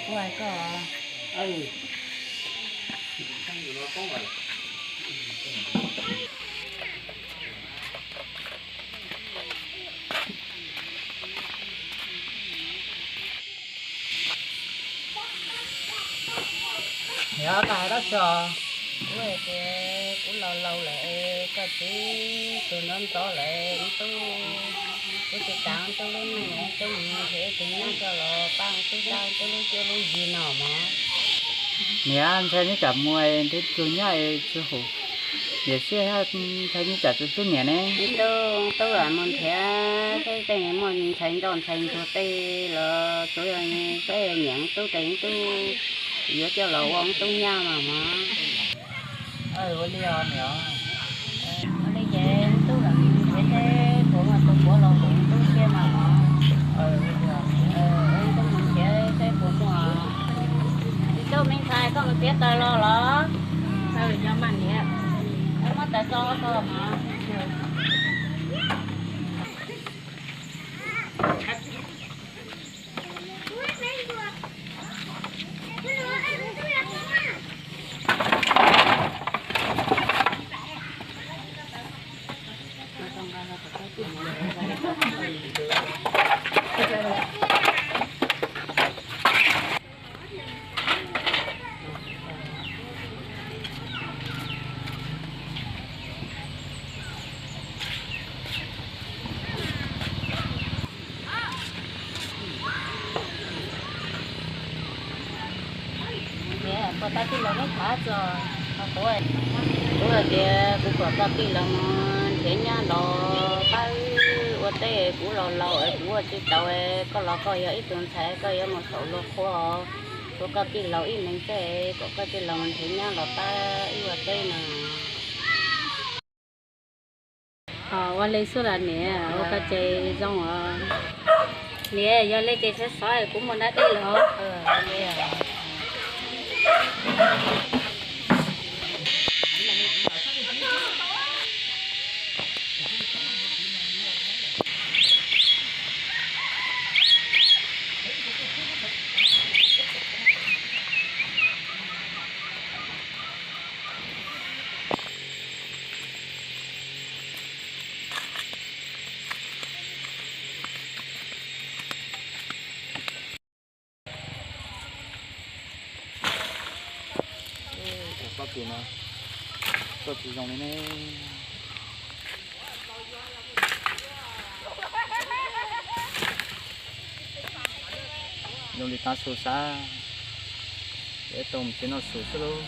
Kuv hais koj. Niam, koj hais dab tsi os? Kuv hais tias kuv laus laus lawm, koj txiv tuag ntxov ntxov lawm, wb tub, kuv tsis kam wb tub lub neej, wb tub mus nrhiav ib tug nyab coj los pab wb tub, pab wb tub lub cuab lub yig no mog. Niam, ntshai neb tsam mus nrhiav tus nyab tsis haum yawm siab, ntshai neb tsam tsis hlub niam ne. Wb tub, wb tub mus nrhiav seb tej muaj ntxhais ntxawm ntxhais ntsuag tej los tsuav yog seb nyiam wb tub ces wb tub yuav coj los ua wb tub nyab mas mog. Ua li os niam. Ua li ces wb tub lam nrhiav seb puas muaj tus puav los koom wb tub thiab mas mog. Wb tub mus nrhiav seb puas muaj. Tsis tub me ntxhais, koj mus txiav taws los los? Yog mas niam. Muab taws tso rau mog. Niam, puas tau tij laug neb tham txog? Kuv, kuv hais tias kuv kom koj tij laug mus nrhiav nyab los pab wb ua teb, kuv laus laus es kuv ua tsis tau, koj los koj yog ib tug ntxhais koj yuav mus saum luag qhua, ua koj tij laug ib leeg xwb, kom koj tij laug mus nrhiav nyab los pab wb ua teb no. Ua li xwb las niam, ua koj ces zoo os. Niam, yog li ces sawv xov kuv mus da dej los. Koj tsis, koj tsis zoo li ne. Zoo li tav su xav, es tau mus txiv noj su xwb lauj.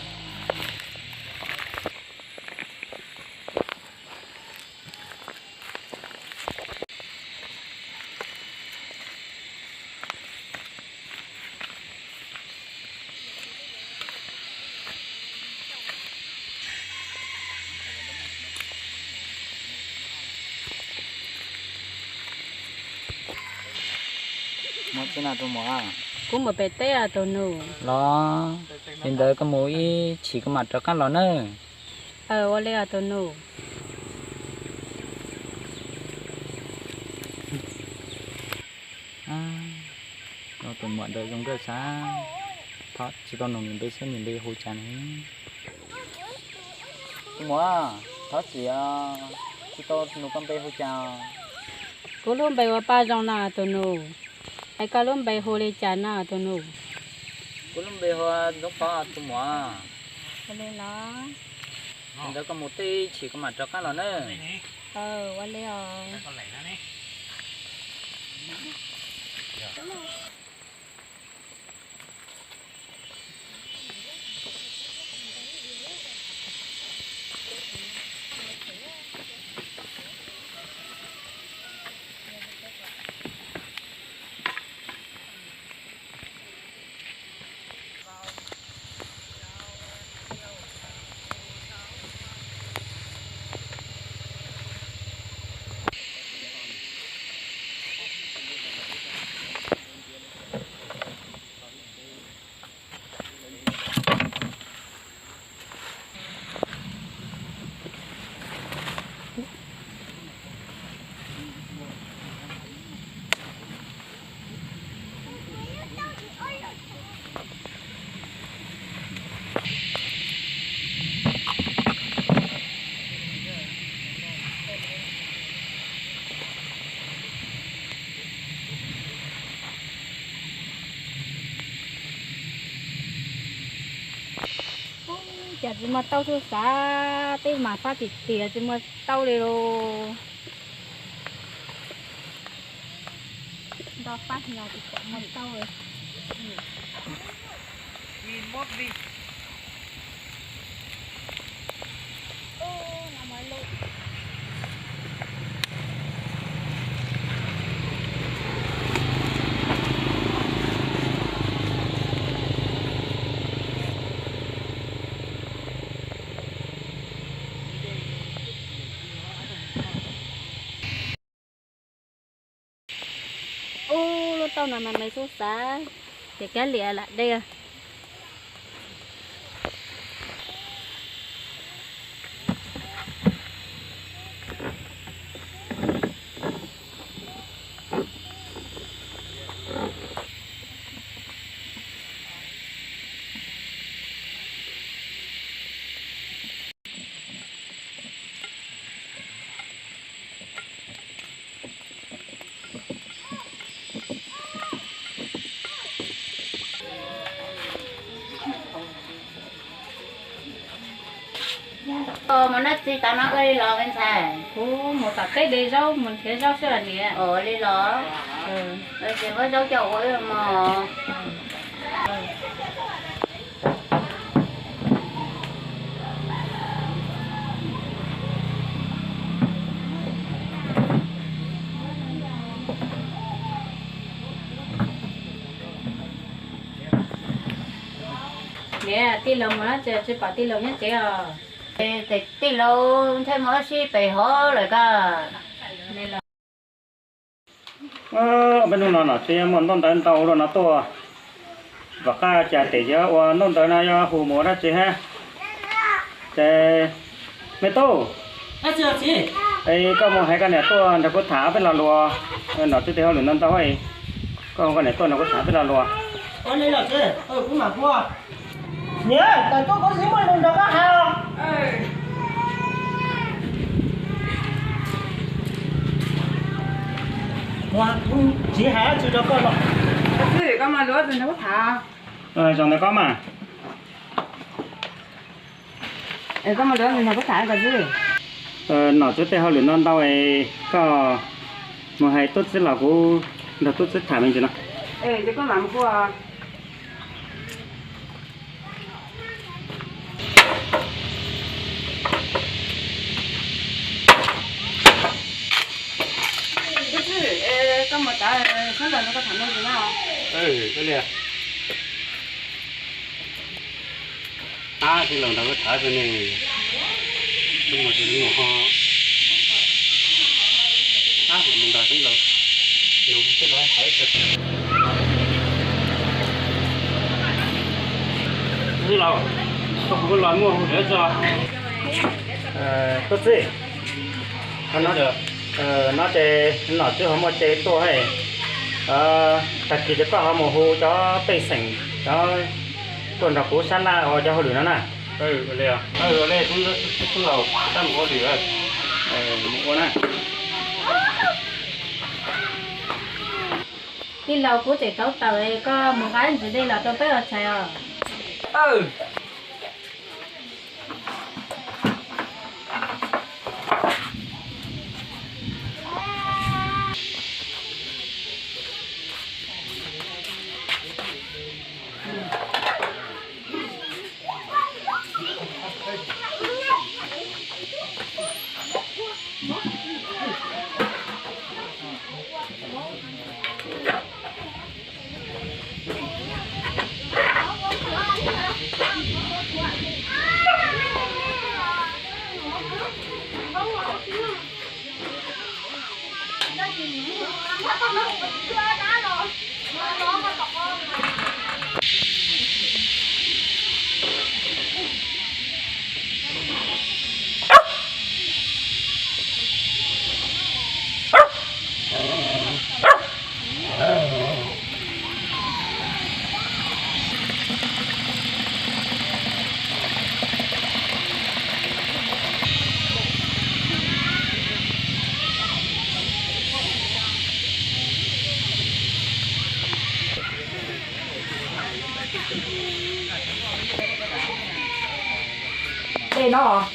Mus tsi na tus muam? Kuv mus pem teb os tus nus. Los, li ntawd koj mus ib chim koj mam rov qab los nawb. Ua li os tus nus. Tus muam ntawd zoo nkauj xav, tsis tau nug nws npe seb nws npe hu cas ne. Tus muam, thov txim, tsis tau nug koj npe hu cas. Kuv lub npe ua Paj Zoo no tus nus. Es koj lub npe hu li cas no tus nus? Kuv lub npe hu Ntxoov Pov tus muam. Ua li los. Li ntawd koj mus teb ib chim koj mam rov qab los nawb. Ua li os. Tsis muaj tauj tub xav, tej mas fab tiag tiag tsis muaj tauj li los. Nto fab no tsis pom muaj tauj li. Ub, lub tauj no mas me xub xav, ces kab liam lam dej. Mus dab tsi tas no koj li los me ntxhais? Kuv mus tom teb de zaub, mus nrhiav zaub xwb os niam. Ua li los? Ces muab zaub coj ua ib mos. Niam, tij laug mus dab tsi tsis pom tij laug nyob tsev os? Ces tij laug ntshe mus ua si pem hov lawm koj. Peb hnub no nom tswv muaj ntaub ntawv ntau luaj no tuaj, tom qab cas tes yuav ua ntaub ntawv no yuav hu mus ua dab tsi hab? Ces me tub, es koj mus hais koj niam tuaj nrog kuv tham peb lo lus. Nom tswv tes hauj lwm ntau ntau, koj hu koj niam tuaj nrog kuv tham peb lo lus. Niam, tas tuaj kuv tsis muaj lus nrog koj hais os. Kuv tsis hais dab tsi rau koj los. Koj mas lus nrog kuv tham. Zoo ntawd koj mas. Koj mas lus nrog kuv tham koj txiv. Nom tswv tej hauj lwm ntau ntau, koj mus hais tub txib los kuv nrog tub txib tham me ntsis no. Tub txib, koj mus txav xeeb laus nrog koj tham me ntsis na. Ab, tij laug nrog wb tham xwb ne, wb mus tsis mus ho. Ab, mus nrog tij laus, tij laus, tij laus, koj puas los muaj hu dab tsi? Tub txib, no ces nom tswv ho muaj tsev tuaj, tag kis ces koj ho mus hu cov pej xeem cov tuaj nrog kuv sab laj ua cov hauj lwm no na. Tij laus, kuv tseem tau tawm, koj mus nqa ntsis dej los rau peb ua tshais os. Tej no.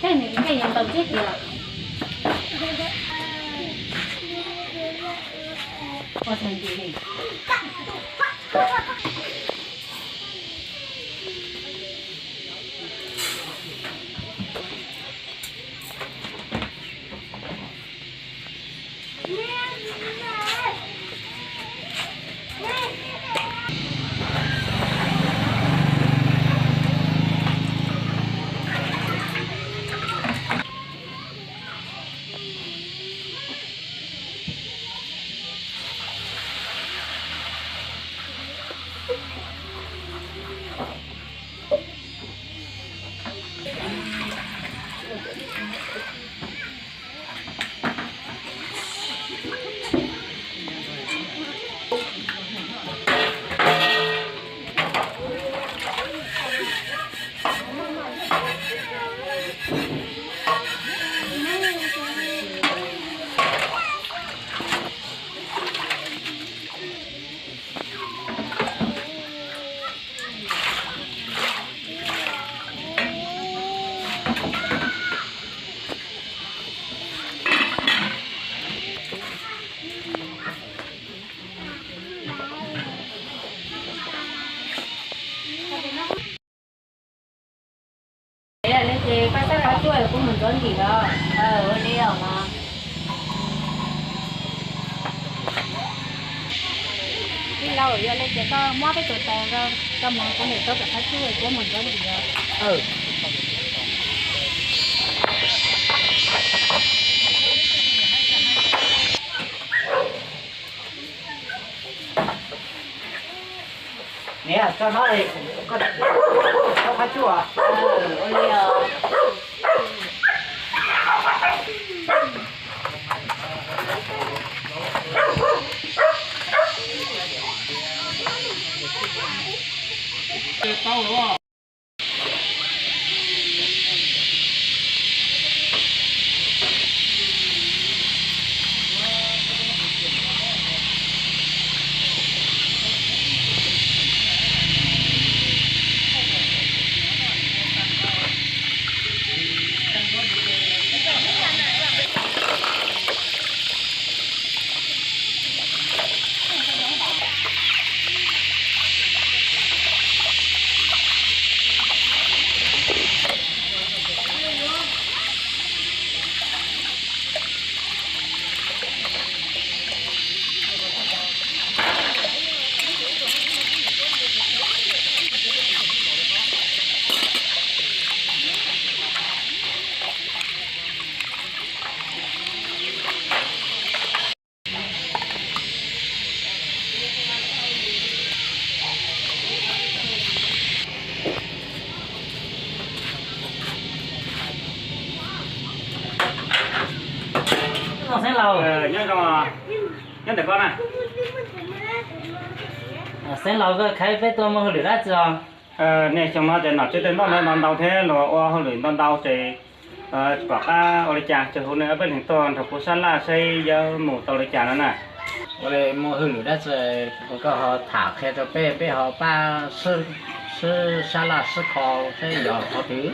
Tej nws tej yog ntaus tib tiag. Li ces pab sab qhov tsua kuv mus ntxuav ntim los. Ua li os. Tij laug, yog li ces koj muab peb tus tais rau, koj mus kuv niam rau pem qhov tsua kuv mus ntxuav ntim os. Niam, tso no, koj, koj qhov tsua. Ua li os. Xeeb Laus, nyob zoo, nyob ntawm koj na. Xeeb Laus, koj khaiv peb tuaj muaj hauj lwm dab tsi os? Nej xyoo no ces nom tswv tej noj ntau ntau thiab los ua hauj lwm ntau ntau ces tsis pom qab ua li cas, ces hu nej ob peb leeg tuaj nrog kuv sab laj saib yuav mus tau li cas no na. Ua li muaj hauj lwm dab tsi, koj ho tham qhia rau peb, peb ho pab sib sab laj sib kho saib yog qhov twg.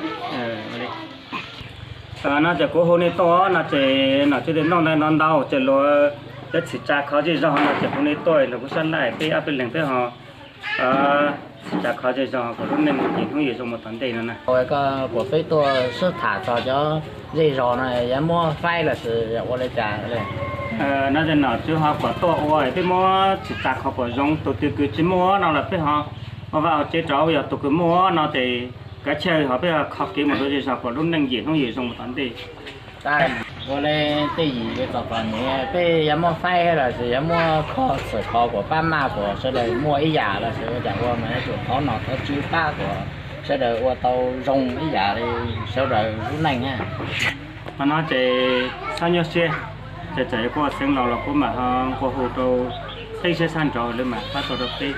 No ces kuv hu nej tuaj no ces nom tswv tej noj ntau ntau ces luag yuav txhim tsa kho zej zog no ces hu nej tuaj los kuv sab laj peb ob peb leeg peb ho txhim tsa kho zej zog kom lub neej yim hnub yim zoo mus tom ntej no na. Koj puas peb tuaj sib tham txog cov zej zog no yuav muab faib los sis ua li cas? No ces nom tswv ho kom tuaj ua peb muab txhim tsa kho kom zoo, tus twg kws tsis muaj no los peb ho ua vaj ua tsev rau, yog tus kws muaj no ces kav tsij ho peb ho kho kev mus rau zej zog kom lub neej yim hnub yim zoo mus tom ntej. Ua le tej yim txom txom nyem, peb yuav muaj faib los sis yuav muaj kho txawm kho kuas pab maj kuas sawv daws muaj ib yam los sis ua cas ua mas yuav tsum thov nom thov tswv pab kuas sawv daws ua tau zoo ib yam li sawv daws lub neej na. Qhov no ces txhob nyuaj siab, ces txawm yog kuv ua xeev laus los kuv mam ho nqua hu rau tej siab sab nraud lawv mam pab tau rau peb.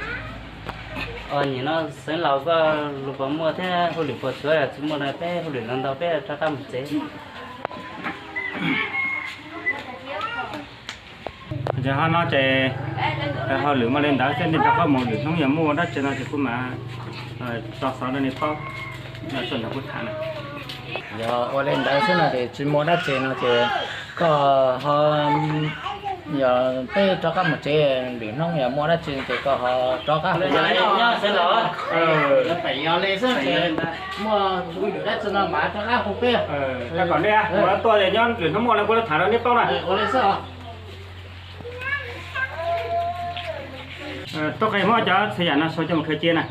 Nim no xeev laus koj lus puas muaj thiab hauj lwm puas tshuav, tsis muaj no peb hauj lwm no ntau peb rov qab mus tsev. Ces ho no ces hauj lwm muaj li ntawd xwb, nej rov qab mus, lwm hnub yog muaj dab tsi no ces kuv mam tso xov rau nej paub, no txog ntawd kuv tham na. Yog ua li ntawd xwb no ces tsis muaj dab tsi no ces koj ho, yog peb rov qab mus tsev, lwm hnub yog muaj dab tsi ces koj ho rov qab hu. Yog li xwb ces muaj dab tsi no mas rov qab hu peb. Rau kom nej tuaj ces nyob lwm hnub muaj no kuv tham rau nej paub na. Ua li xwb os. Tuaj qe muab cov txhia yam no sau coj mus khaws cia na.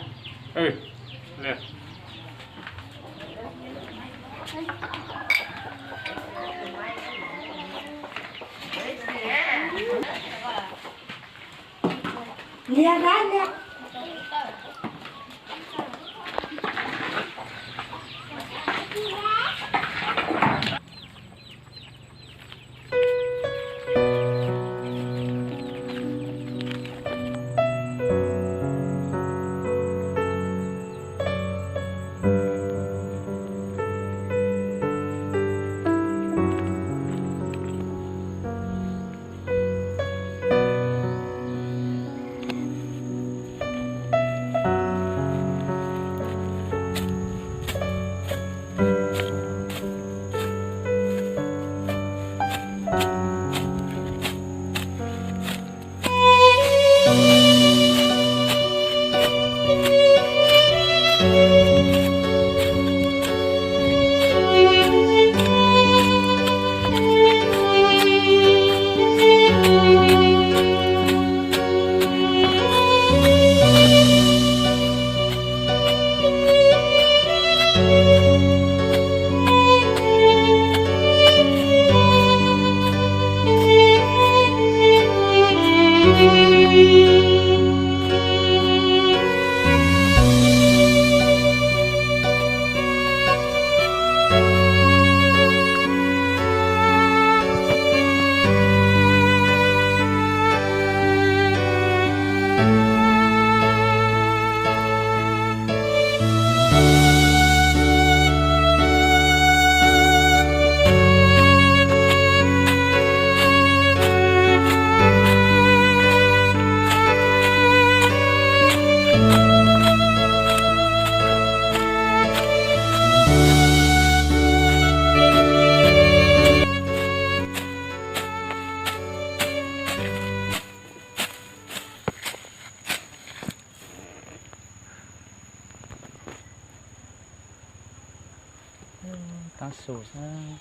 Taab su xwb,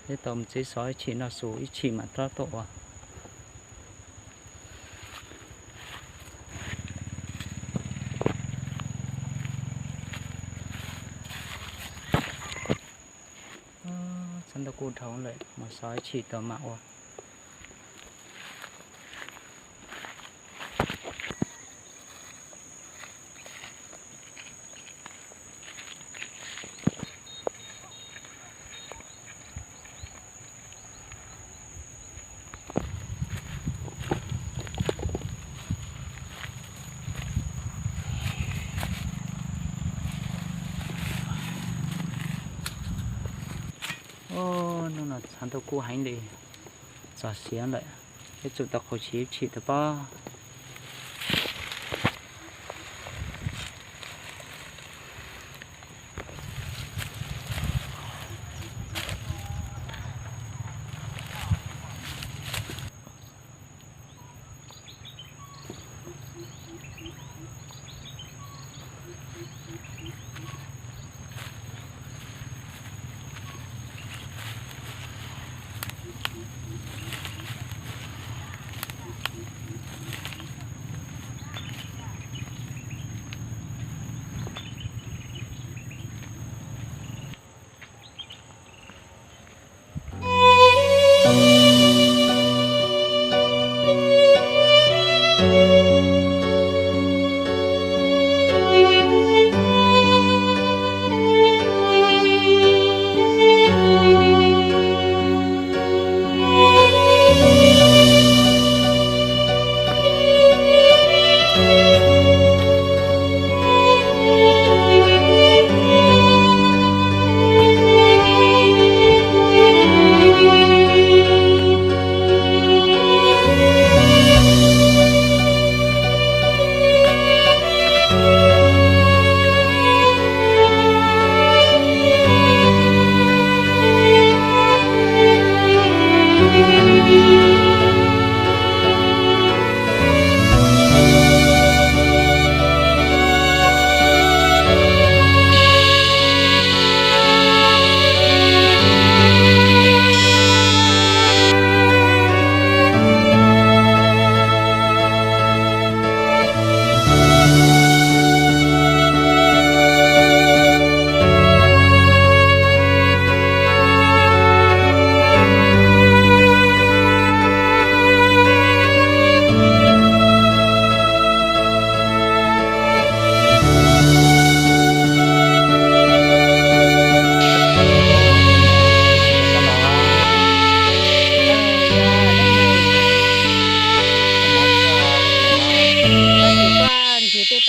peb tau mus txiv xov ib chim noj su ib chim mam rov tuaj ua. Txhob ntuj kuj dhau lawm, mus xov ib chim tau mam ua. Hnub no txhob ntuj kuj heev li, txog siav lawm, peb tsum tau qhau siav ib chim tau pob.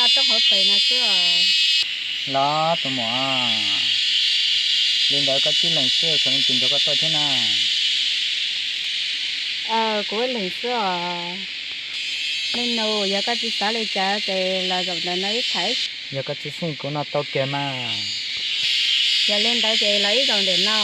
Rau hauv pes no xwb. Los tus muam, li ntawd koj tib leeg xwb xyov leej twg nrog koj tuaj thiab na? Kuv ib leeg xwb os. Leej nus, yog koj tsis xav li cas ces los zaum ntawm no wb tham. Yog koj tsis xeeb kuv no tau kawg mas. Yog li ntawd ces los wb zaum ntawm no.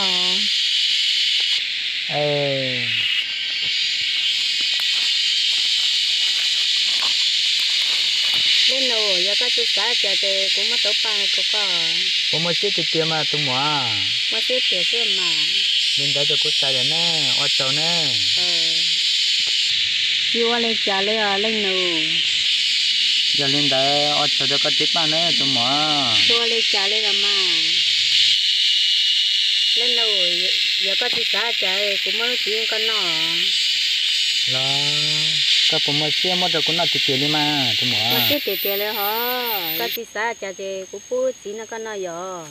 Leej nus, yog koj tsis xav cas ces kuv muab rau paj rau koj. Kuv muaj siab tiag tiag mas tus muam. Muaj siab tiag xwb mas. Li ntawd ces kuv txais lawm na, ua tsaug na. Tsis ua li cas li os leej nus. Yog li ntawd ua tsaug rau koj tib paj na tus muam. Tsis ua li cas li los mas. Leej nus, yog koj tsis xav cas kuv muab lub txiv koj noj. Los koj puas muaj siab muab rau kuv noj tiag tiag li mas tus muam? Muaj siab tiag tiag li hos. Koj tsis xav cas ces kuv pub txiv no koj noj yom.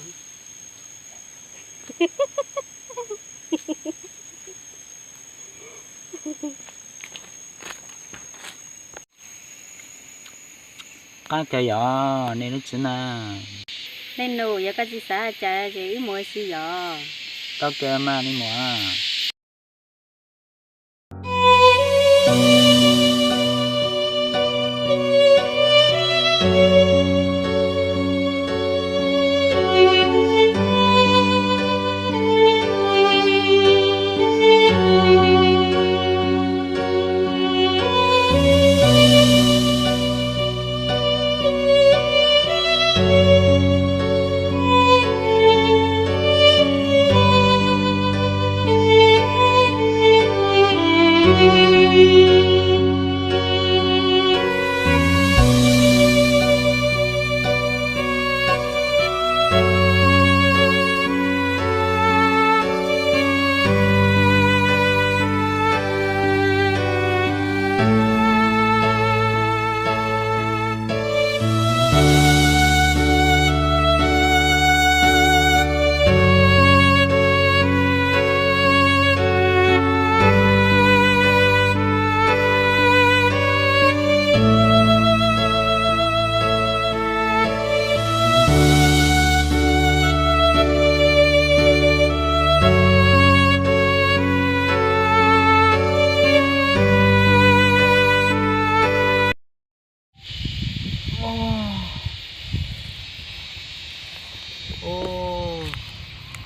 Qab kawg yom nej lub txiv na. Leej nus, yog koj tsis xav cas ces wb mus ua si yom. Tau kawg mas leej muam.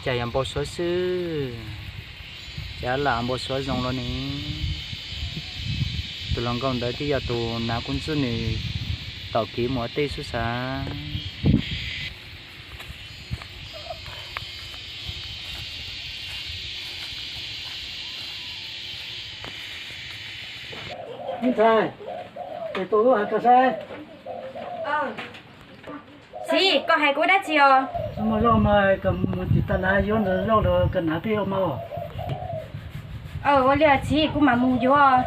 Cas yog npau suav xwb, cas lam npau suav zoo los ne. Tus hluas nkauj ntawd twb yog tus hnav kub ntxwb nws tom kev mus ua teb xwb xav. Ntxhais, tes tus lub hav kawg saib. Txiv, koj hais kuv dab tsi os? Muaj loj mas kom mus tim tas lav yuav ntawd loj lawm kom hnav peb ua mov. Ua li txiv, kuv mam mus yuav.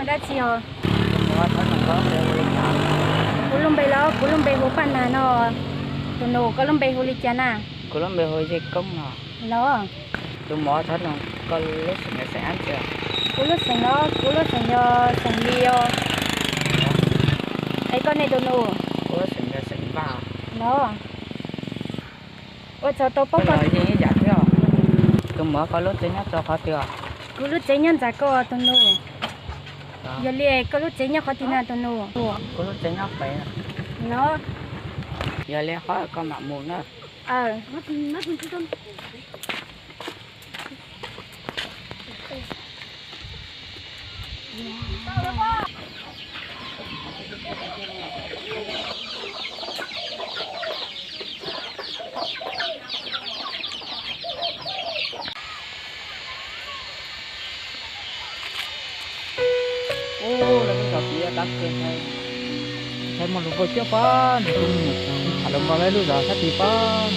Dab tsi os? Kuv lub npe los, kuv lub npe hu Paj Nag no. Tus nus, koj lub npe hu li cas na? Kuv lub npe hu Yej Koob no. Los. Tus muam, thov nug koj lub xeem yog xeem dab tsi? Kuv lub xeem los, kuv lub xeem yog xeem Lis os. Es koj ne tus nus? Kuv lub xeem yog xeem Vaj. Los. Ua tsaug tau paub koj. Yeej ib yam thiab. Tus muam, koj lub tsev nyob rau qhov twg? Kuv lub tsev nyob ntawm koj tus nus. Yog li koj lub tsev nyob qhov twg na tus nus? Kuv lub tsev nyob pem. Los. Yog li qhov koj mam mus na. Ub, lawv lub zos tid dab kawg ntag. Ntshai muaj lus npau suav pob, nws kuj mus tham lus npau lawv lub zos sab tid pob.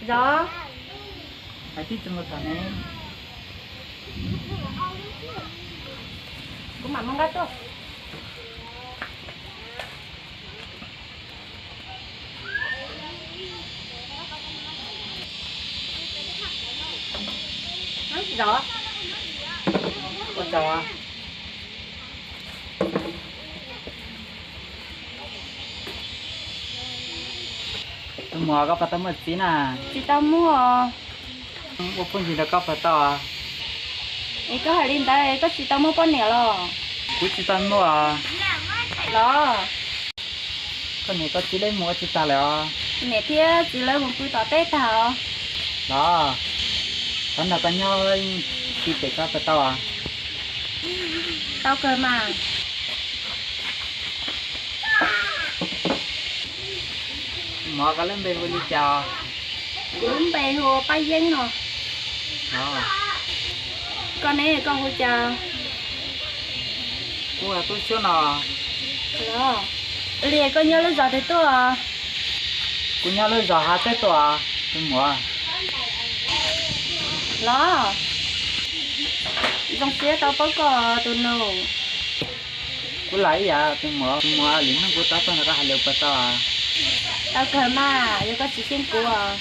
Zos, hais tib tug mus tham ne. Kuv mam mus nqa tuaj. Zos, ua cas? Tus muam, koj puas tau muaj txiv na? Tsis tau muaj. Ua phooj ywg ntawd koj puas tau? Es koj hais li ntawd koj tsis tau muaj poj niam los? Kuv tsis tau muaj. Los. Koj niam koj txiv lawv mus ua tsi tag lawm os? Niam thiab txiv lawv mus pw tom teb tag os. Los, qhov no koj nyob tsis pem koj puas tau? Tau kawg mas. Muam, koj lub npe hu li cas? Kuv lub npe hu Paj Yeeb no. Koj ne, koj hu cas? Kuv hu Tub Xyob no. Los, li koj nyob lub zos twg tuaj? Kuv nyob lub zos Hav Teb tuaj tus muam. Los, zoo siab tau paub koj tus nus. Kuv lam ib yam tus muam, tus muam, lwm hnub kuv rov tuaj nrog koj hais lus puas tau? Tau kawg mas, yog koj tsis xyeej kuv os.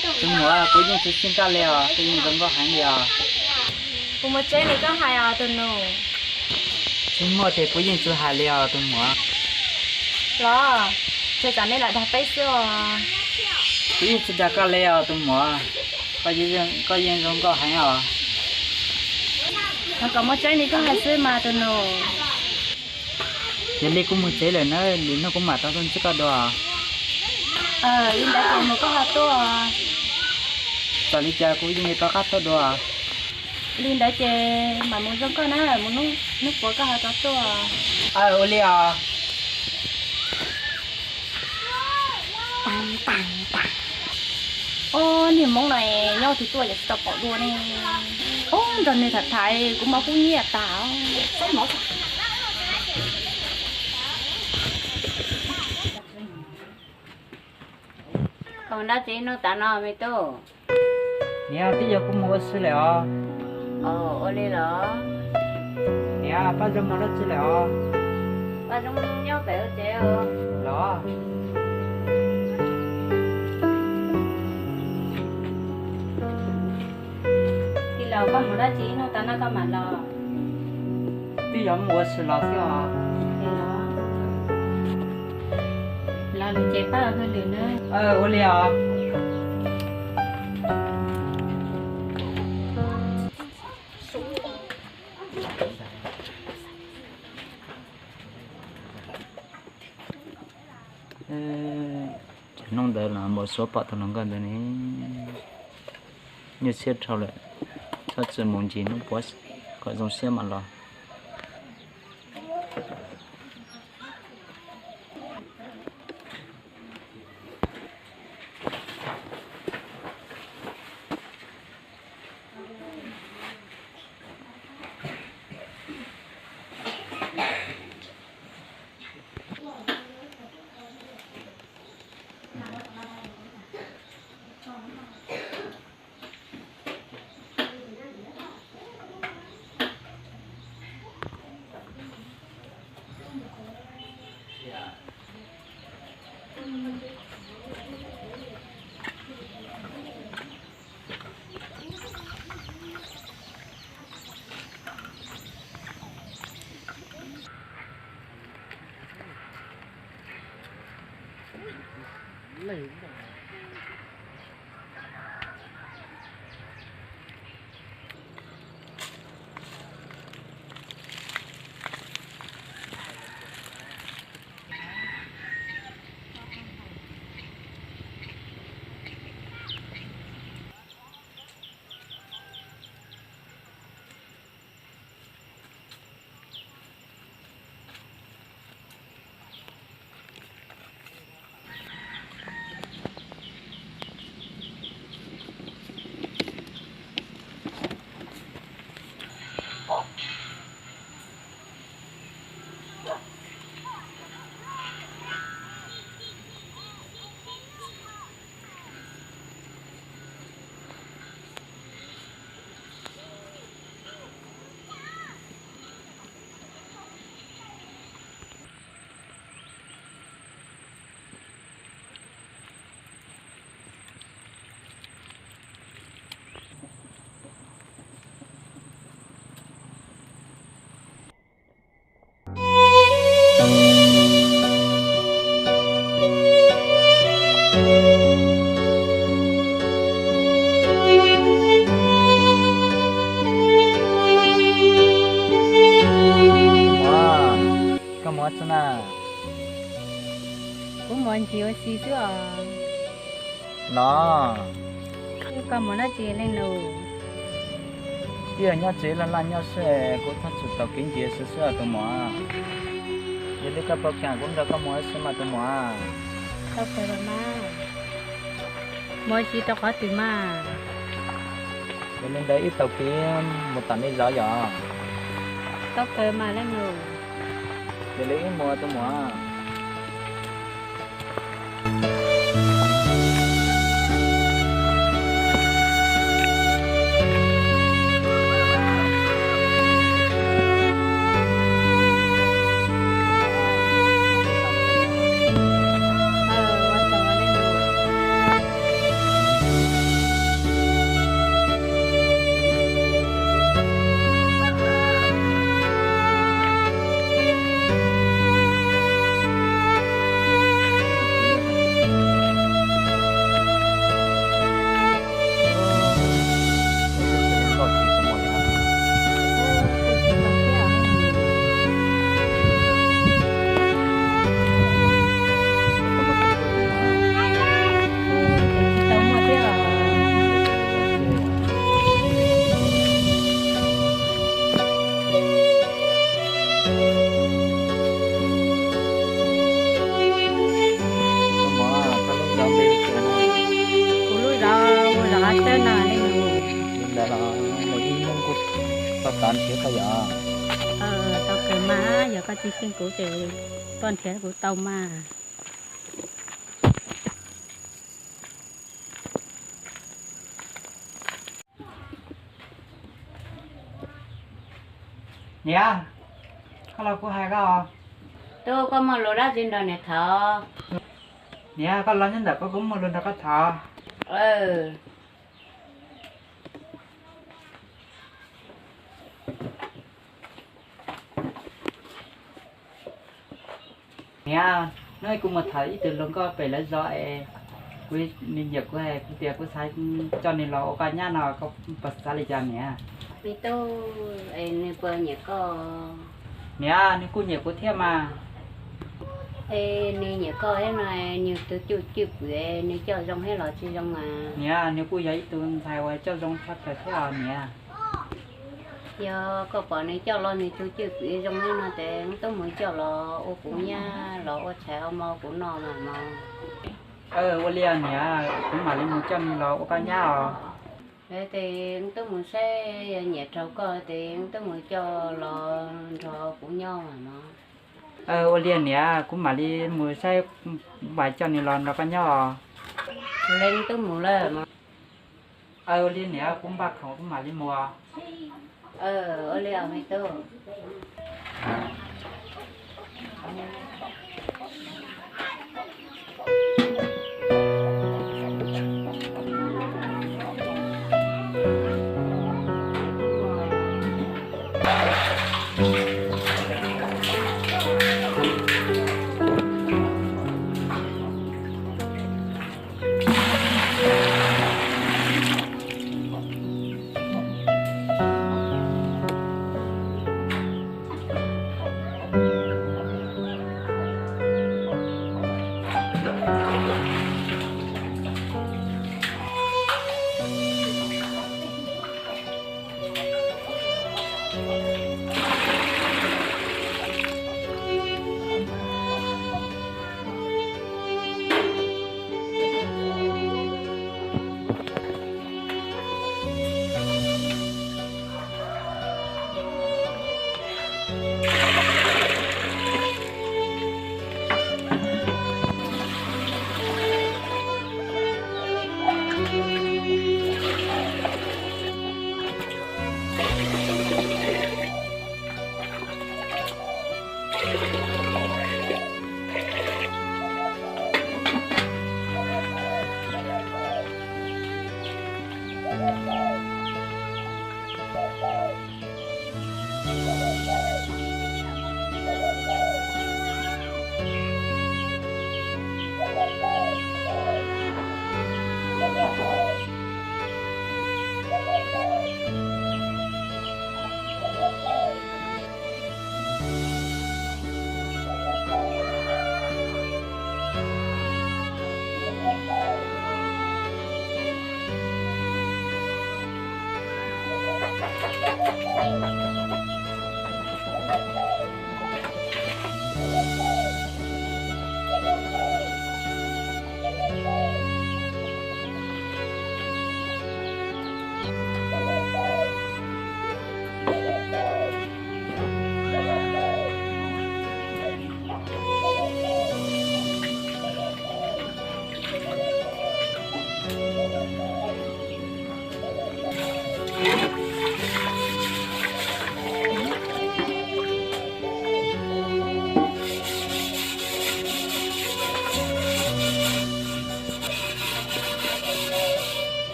Tus muam, kuv yeej tsis xyeej koj li os, koj yeej zoo nkauj heev li os. Kuv mus tsev ne, koj hais os tus nus. Tsis muaj ces kuv yeej tsis hais li os tus muam. Los, ces tsam nej lam dag peb xwb os. Kuv yeej tsis dag koj li os tus muam, koj yeej zoo nkauj heev os. Kom mus tsev ne koj hais xwb mas tus nus. Yog li kuv mus tsev lawm na, lwm hnub kuv mam rov tuaj ntsib koj dua. Li ntawd ces mus koj ho tuaj. Txawm li cas kuv yeej yuav rov qab tuaj dua. Li ntawd ces mam mus zoo koj na, mus hnub puav koj ho rov tuaj. Ua li os. Ob niag Hmoob no nyob twg tuaj yam tsis tau pom dua ne. Ob, nrog nws tham tham kuv mas kub nyiaj tas. Ua dab tsi hnub tav no me tub? Niam, twb yog kuv mus ua si lawm os. Ua li los? Niam, Paj Zoo mus dab tsi lawm os? Paj Zoo nyob pem ua tsev os. Los. Koj mus dab tsi ib hnub tas no koj mam los? Twb yuav mus ua si los thiab os. Los lwm ces pab ua hauj lwm na. Ua li os. Cov hnub ntawd los npau suav pom tus hluas nkauj ntawd ne, nyuaj siab dhau lawm, txhob txwm mus ncig hnub puav kom zoo siab mam los. Koj mus ua tsi na? Kuv mus ncig ua si xwb os. Los, koj mus dab tsi leej nus? Twb yog nyob tsev laj laj nyob xwb, kuv thaj tsum tau kev ncig xwb xwb tus muam. Yog li koj puas kam kuv nrog koj mus ua si mas tus muam? Tau kawg los mas. Mus ua si rau qhov twg mas? Yog li ntawd ib tau kev mus tom nej zov yom? Tau kawg mas leej nus. Yog li wb mus tus muam. Kuv lub zos ua zos qab teb no leej nus. Li ntawd los mus ib hnub kuj tau tod nrhiav koj yom? Tau kawg mas, yog koj tsis xyeej kuv ces koj nrhiav kuv tau mas. Niam, koj los kuv hais koj. Tub, koj muaj lus dab tsi nrog niam tham? Niam, koj los nyob ntawm koj, kuv muaj lus nrog koj tham. Aws. Niam, hnub no kuv mus tham ib tug hluas nkauj pem lawv zos es kuv, nws nyiam kuv es kuv tias kuv xav coj nws los ua koj nyab no, koj puas xav li cas niam? Me tub, es nws puas nyiam koj? Niam, nws kuj nyiam kuv thiab mas. Es nws nyiam koj thiab no, nws tus cwj cwj pwm nws coj zoo thiab los tsis zoo mas? Niam, nws kuj yog ib tug ntxhais uas coj zoo tshaj plaws thiab os niam. Yog koj pom nws coj los nws tus cwj pwm zoo li no ces wb tub mus coj los ua kuv nyab los ua tshais ua hmo kuv noj mas mog. Ua li niam, kuv mam li mus coj nws los ua koj nyab os. Ces wb tub mus saib, yog nyiam raug koj ces wb tub mus coj los nrog kuv nyob mas mog. Ua li niam, kuv mam li mus saib, mam coj nws los nrog koj nyob os. Ua li wb tub mus lawm mog. Ua li niam, kuv npaj khoom kuv mam li mus os. Ua li os me tub.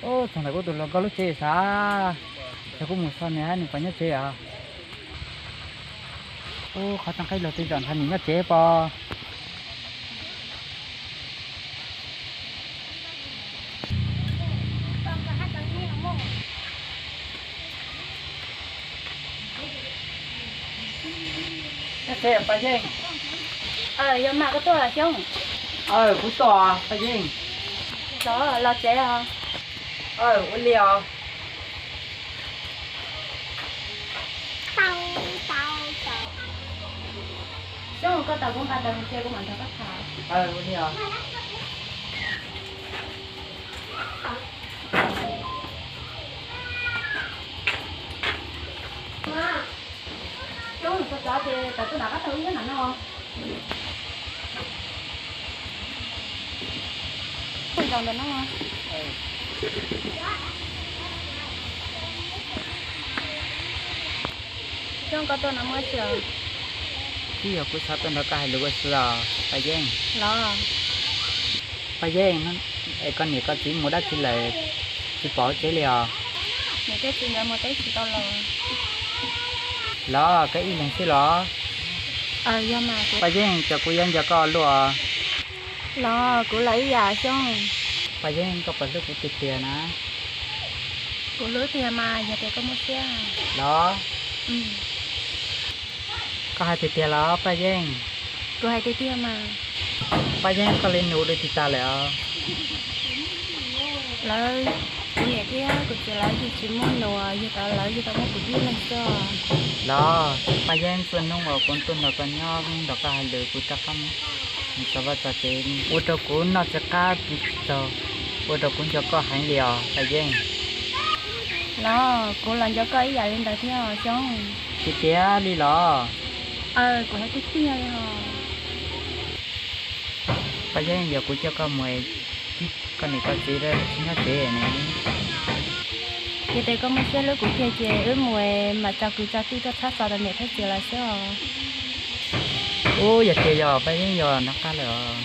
Ub, txog ntawm kuv tus hluas nkauj lub tsev sav, ces kuv mus so nws, nws puas nyob tsev os. Ub, qhov rooj qab los twb zaum nrho, nws nyob tsev pom. Nyob tsev Paj Yeej. Yog mas koj tuaj los Xyoob? Aw, kuv tuaj Paj Yeej. Los, los tsev os. Aw, ua li os. Xyoob, koj tau kuv nqa tau mus tsev, kuv mam nrog koj tham. Aw, ua li os. Xyoob, koj txhob ces tau tuaj nram qab taug ib hnub nram no. Xyoob, koj tuaj no muaj dab tsi os? Twb yog kuv xav tuaj nrog koj hais lus ua si os Paj Yeej. Los, Paj Yeej, es koj niam koj txiv mus dab tsi lawm, tsis pom tsev li os? Niam thiab txiv nkawd mus teb tsis tau los. Los koj ib leeg xwb los? Yog mas. Paj Yeej, ces kuv yuav nco koj luaj. Los kuv los ib yam Xyoob. Paj Yeej, koj puas hlub kuv tiag tiag na? Kuv hlub tiag mas, yog tias koj muaj siab. Los? Koj hais tiag tiag los Paj Yeej? Kuv hais tiag tiag mas. Paj Yeej, koj li nus li tsis tas lawm os. Lawv, kuv niam thiab kuv txiv lawv yeej tsis muaj nus, yog tau lawv yeej tau muab kuv ib leeg xwb. Los Paj Yeej, txhua hnub uas kuv tuaj nrog koj nyob, nrog koj hais lus, kuv rov qab mus. Txog vaj txog tsev ua rau kuv noj tsis qab tsis tsaug, ua rau kuv nco koj heev li os Paj Yeeb. Los kuv los nco koj ib yam li ntawd thiab os Xyoob. Tiag tiag li los? Aw, kuv hais tiag tiag li os. Paj Yeeb, yog kuv coj koj mus, koj niam koj txiv lawv tsis nyob tsev ne. Ces tes koj muaj siab hlub kuv kiag ces wb mus mam tso kwv tso tij tuaj txhab txog rau niam thiab txiv lawv xwb os. Ub, yog tias yog Paj Yeeb yog nov qab lawm os.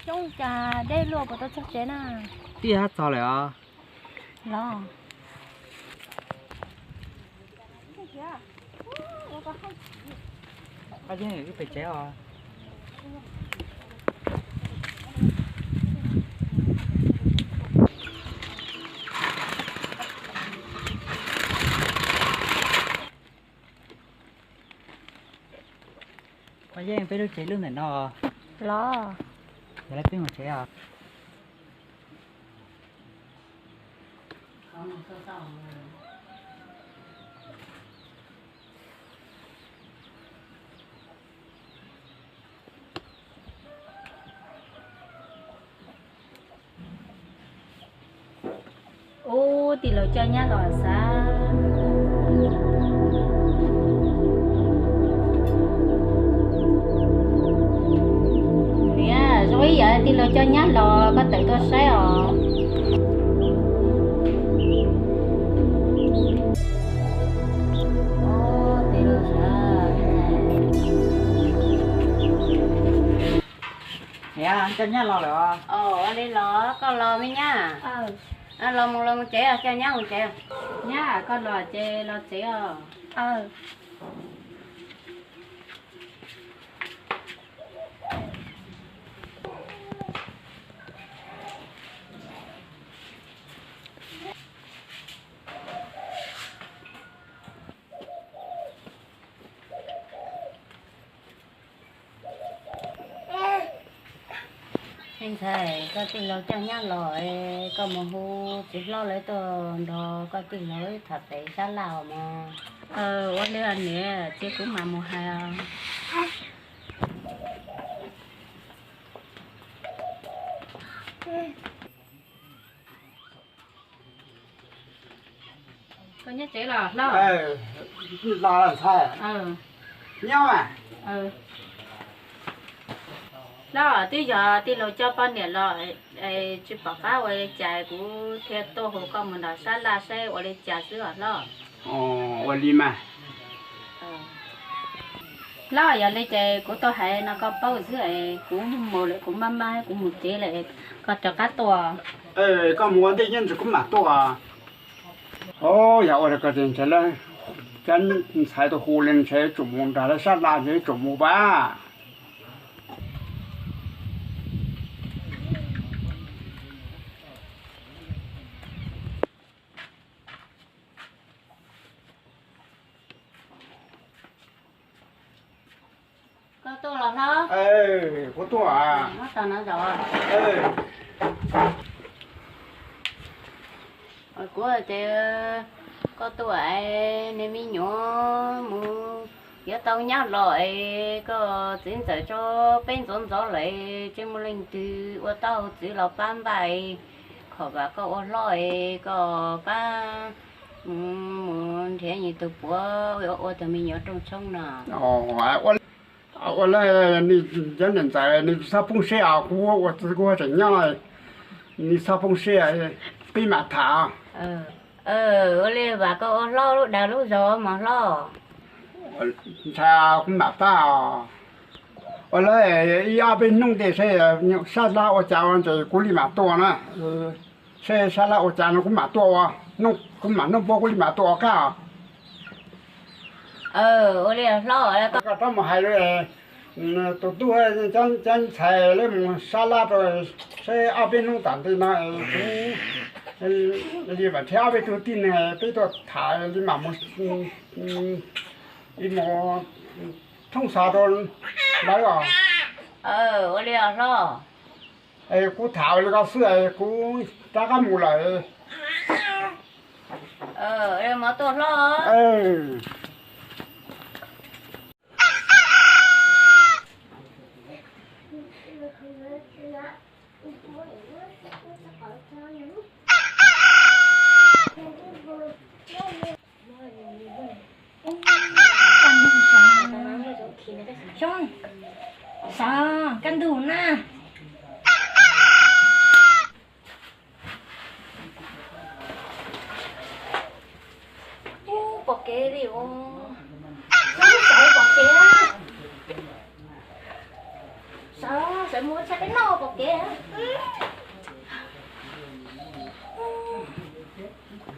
Xyoob, cas deb luaj puas tau txog tsev na? Twb yuav txog lawm os. Los. Paj Yeeb, wb pem tsev os. Paj Yeeb, peb lub tsev lub ntawm no. Los. Yog li peb mus tsev os. Ub, tij laug coj nyab los xav. Niam, zoo ib yam tij laug coj nyab los, koj tawm tuaj saib os. Niam, coj nyab los lawm os. Ua li los koj los me nyab. Los mus los mus tsev, coj nyab mus tsev. Nyab, koj los ces los tsev os. Me ntxhais, koj tij laug coj nyab los, koj mus hu txiv hlob lawv tuaj nrog koj tij laug tham pem sab laj os mog. Ua li niam, ces kuv mam mus hais os. Koj nyob tsev los hlob? Los ntxhais. Nyob mas. Hlob, twb yog tij laug coj poj niam los, tsis pom qab ua li cas kuv thiaj tuaj hu koj mus nram sab laj saib ua li cas xwb os hlob. Ua li mas. Hlob, yog li ces kuv tuaj hais no koj paub xwb es kuv mus lawm, kuv maj maj kuv mus tsev lawm, koj rov qab tuaj. Koj mus ua ntej nyob ntsis kuv mam tuaj. Yog ua rau koj ces ntshe lawv cov ntxhais tuaj hu li ntshe yuav tsum mus nram lawv sab laj ntshe yuav tsum mus pab. Koj tuaj los hlob? Kuv tuaj. Kuv ces Koj tuaj es niag me nyuam mus yuav tau nyab los es koj txiv ntxawm tso peb ntxov ntxov lawm, tsis muaj leej twg ua tau txwv los pab npaj, khom vam koj ua hlob es koj pab mus nrhiav nws tus puav ua tus me nyuam rooj tshoob no. Ua li, nws cov niam ntxawm nws txhob poob siab os, kuv ua txiv kuv tseem nyob, nws txhob poob siab, peb mam tham. Ua li vam koj ua hlob lub dag lub zog mog hlob. Ntshai kuv mam pab os. Ua li ib ob peb hnub tej seb sab laj ua cas ua ntses kuv li mam tuaj na. Seb sab laj ua cas no kuv mam tuaj ua, kuv mam noj puab kuv li mam tuaj ua kab os. Ua li hlob, koj rov mus hais tus tub cov ntxhais lawv mus sab laj rau, seb ob peb hnub tom ntej no kuv li mam nrhiav ob peb tug tib neeg peb tuaj tham li mam mus, li mus thoob xov rau lawv os. Ua li hlob. Kuv tham li ko xwb, kuv rov qab mus lawm. Mus tuaj hlob. Xyoob, sawv kaj ntug na. Ub, pom kev li os. Xyoob, sawv pom kev na. Sawv, sawv mus ua tshais peb noj pom kev.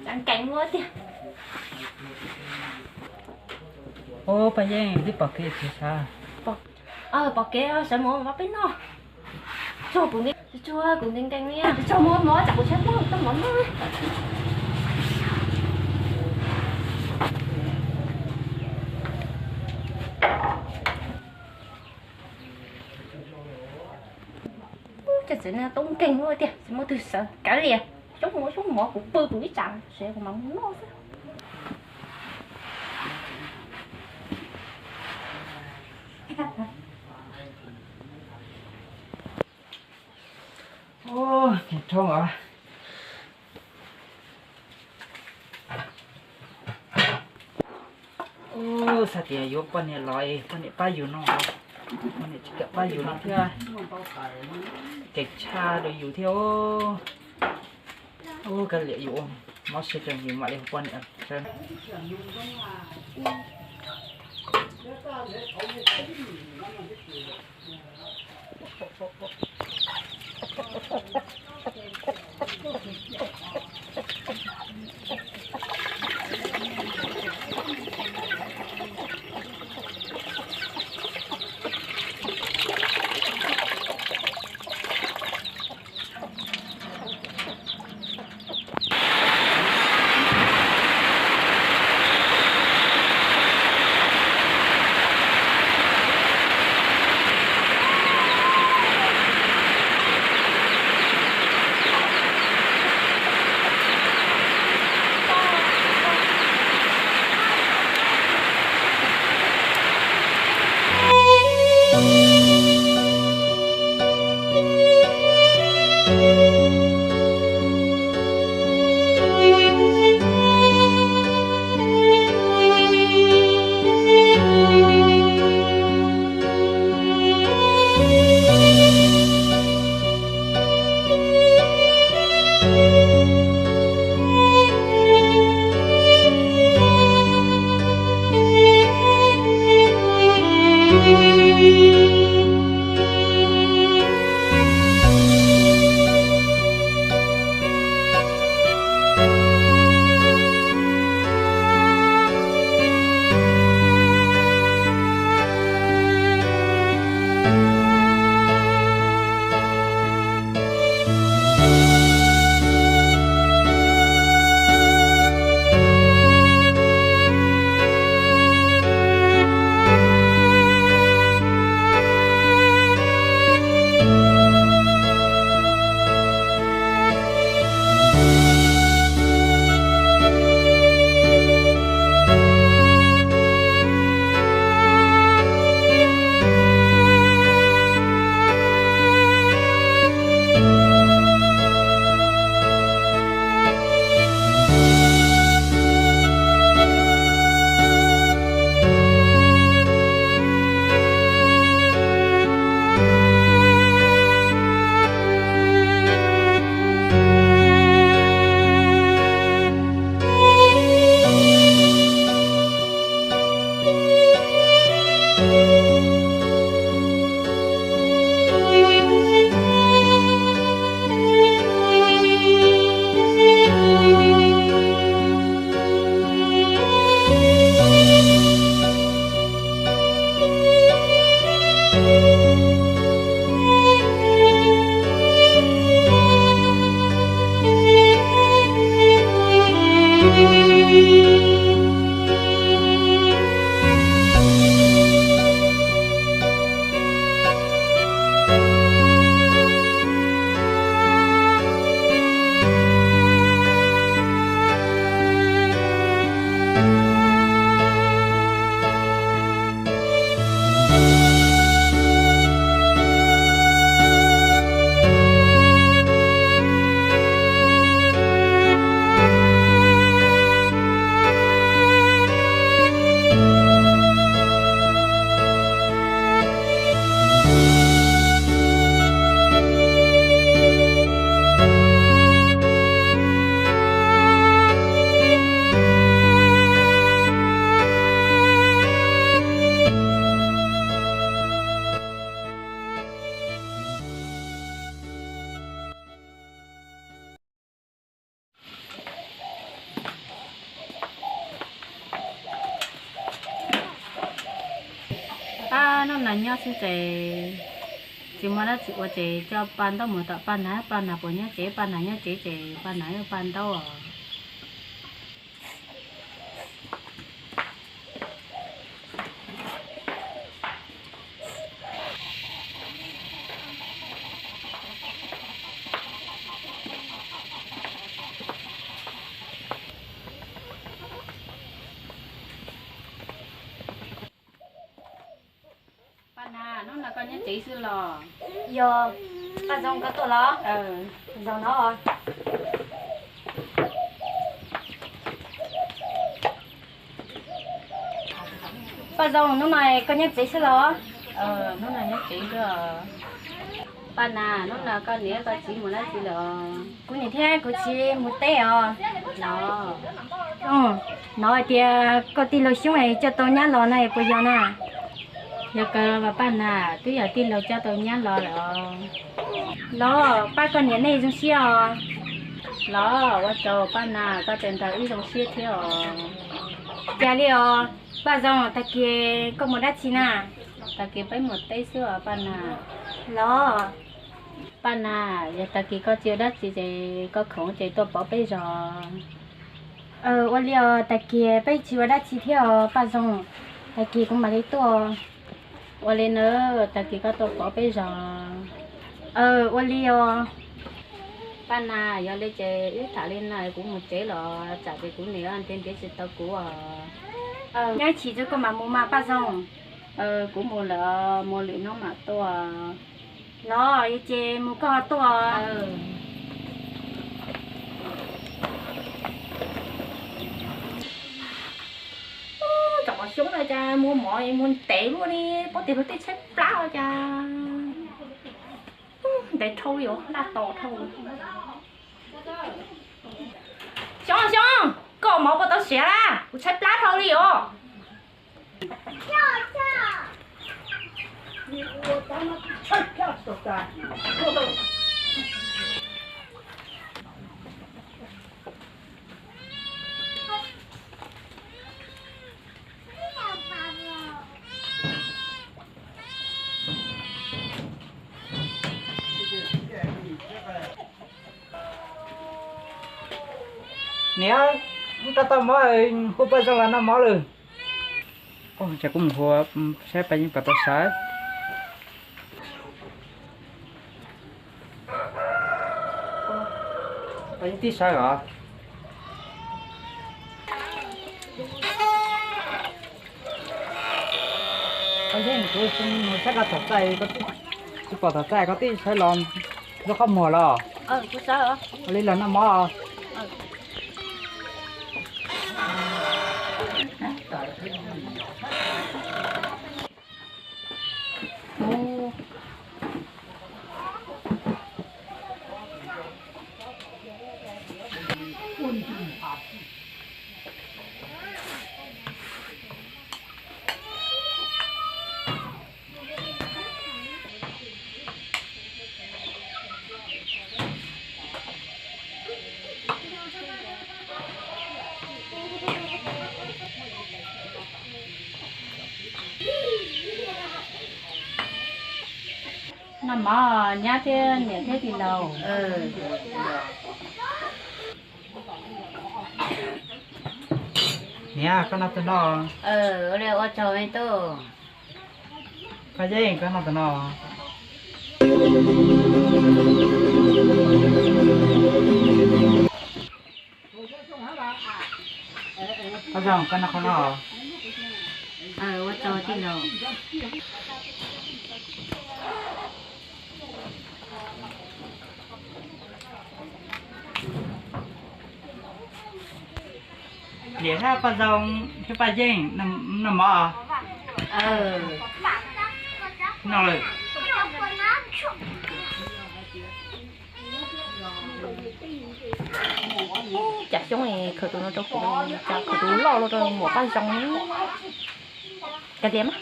Tseem nkees ua tiag. Ub, Paj Yeeb, twb pom kev tsis sawv? Pom kev, sawv mus ua peb noj. Tsuag kuv nkees, tsuag kuv nkees nkees li. Tsuag mus ua mov tsam kuv tshaib plab tau mov noj. Ub, cov txiv neej tub nkeeg ua tiag, tsis muaj twg sawv kav liam. Xyoob mus xyoob mov, kuv pw kuv ib tsam seb kuv mam mus noj xwb. Ub, niag Roob os. Ub, xav tias yuav poj niam los es poj niam pab yus no, poj niam tsis kam pab yus no thiab, kev tshaj rau yus thiab. Ub, kav liam, yus ua mob siab rau yus mam li hu poj niam. Hnub no nyob xwb ces tsis muaj dab tsi ua ces coj Paj Ntaub mus tom Paj Nag, Paj Nag puas nyob tsev, Paj Nag nyob tsev ces Paj Nag yuav Paj Ntaub os. Paj Nag, hnub no koj nyob tsev xwb los? Yog, Paj Zoo koj tuaj los? Zoo no. Paj Zoo, hnub no koj nyob tsev xwb los? Hnub no nyob tsev xwb. Paj Nag, hnub no koj niam koj txiv mus dab tsi lawm? Kuv niam thiab kuv txiv mus teb os. Los, hnov hais tias koj tij laug Xyoob coj tau nyab los no puas yog na? Yog kawg mas Paj Nag, twb yog tij laug coj tau nyab los lawm os. Los, pab koj niam nej zoo siab os. Los, ua tsaug Paj Nag, koj tseem nrog wb zoo siab thiab os. Cas li os, Paj Zoo, tag kis koj mus dab tsi na? Tag kis peb mus teb xwb os Paj Nag. Los, Paj Nag, yog tag kis koj tsis ua dab tsi ces koj khoom ces tuaj pov peb zog. Ua li os, tag kis peb tsis ua dab tsi thiab os Paj Zoo, tag kis kuv mam li tuaj. Ua li na, tag kis koj tuaj pov peb zog. Ua li os. Paj Nag, yog li ces wb tham li no kuv mus tsev los tsam ces kuv niam nrhiav nrhiav tsis tau kuv os. Nyob ib chim tso koj mam mus mas Paj Zoo. Kuv mus lawm, mus lwm hnub mam tuaj. Los, yog ces mus koj ho tuaj. Tsoom Xyoob no cas muaj mov muaj ntev luaj li, pob tias luag tej tshaib plab os cas. Ntev dhau li os, laj tos dhau. Xyoob, Xyoob, koj mov puas tau siav na? Kuv tshaib plab dhau li os. Niam, wb rau tau mov, hu Paj Zoo los noj mov lawm. Ces kuv mus hu saib Paj Yeeb puas tau sawv. Paj Yeeb twb sawv os. Paj Yeeb, kuv mus saib koj tom txaj, tsis pom tom txaj, koj twb sawv los nrog qhov muag los? Ua li los noj mov. Noj mov nyab thiab niam thiab tij laug. Niam, koj noj twg no? Ua tsaug me tub. Paj Yeeb, koj noj twg no? Paj Zoo, koj noj qhov no. Ua tsaug tij laug. Niam thiab Paj Zoo thiab Paj Yeeb noj mov. Noj lawm. Cas Xyoob khaws tus no rau kuv, cas khaws tus loj los rau muam Paj Zoo. Cas tias mas.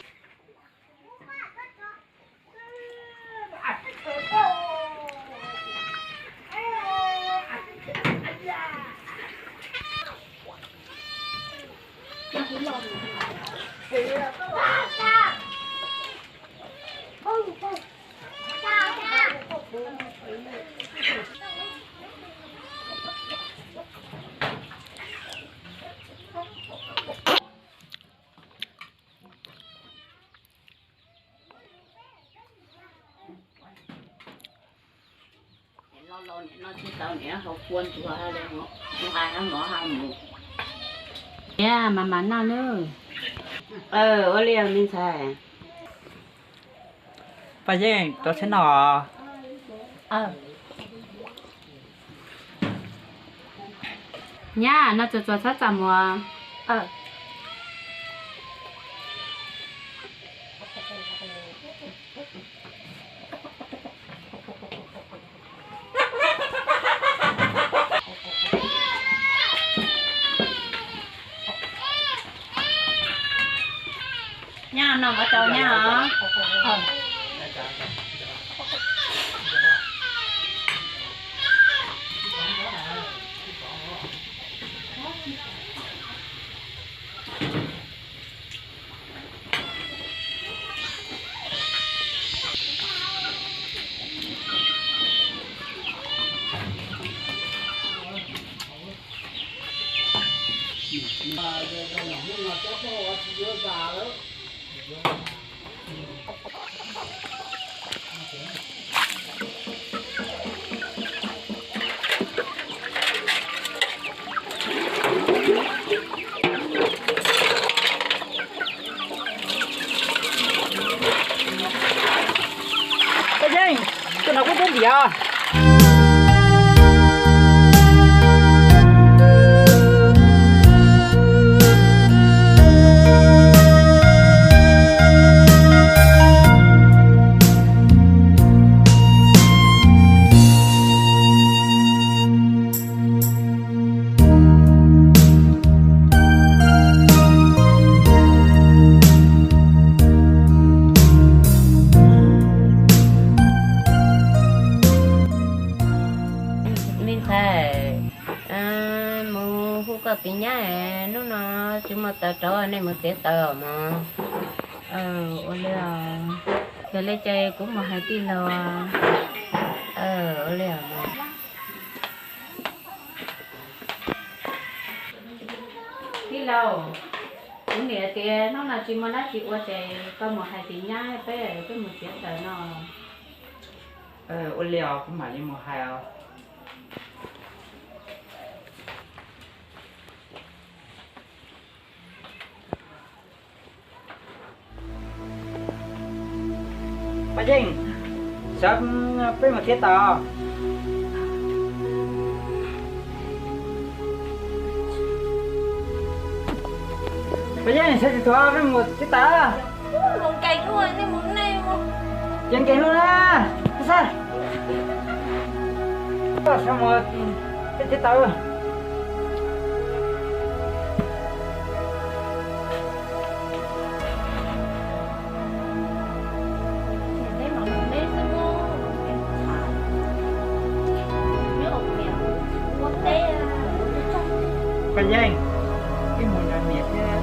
Niam noj tsis tau, niam haus kua ntsuag li, mus hais mov ha mus. Niam, mas mas noj nawb. Ua li os me ntxhais. Paj Yeej, rau tsheb noj. Nyab, noj tsuag tsuag txhob txaj muag. Nyab, noj mov tau nyab os. Paj Yeej, tus no kuj tub ntiav. Me ntxhais, mus hu koj tus nyab, hnub no tsis muaj taws rauv, nej mus txiav taws os mog. Ua li os, yog li ces kuv mus hais tij laug. Ua li os. Tij laug, kuv niam tias hnub no tsis muaj dab tsi ua ces koj mus hais tus nyab peb, peb mus txiav taws no. Ua li os, kuv mam li mus hais os. Paj Yeej, sawv peb mus txiav taws. Paj Yeej, sawv tsis tau, peb mus txiav taws. Ces nkees lub na, xab, koj sawv mus, peb txiav taws. Paj Yeej, wb mus nrog niam thiab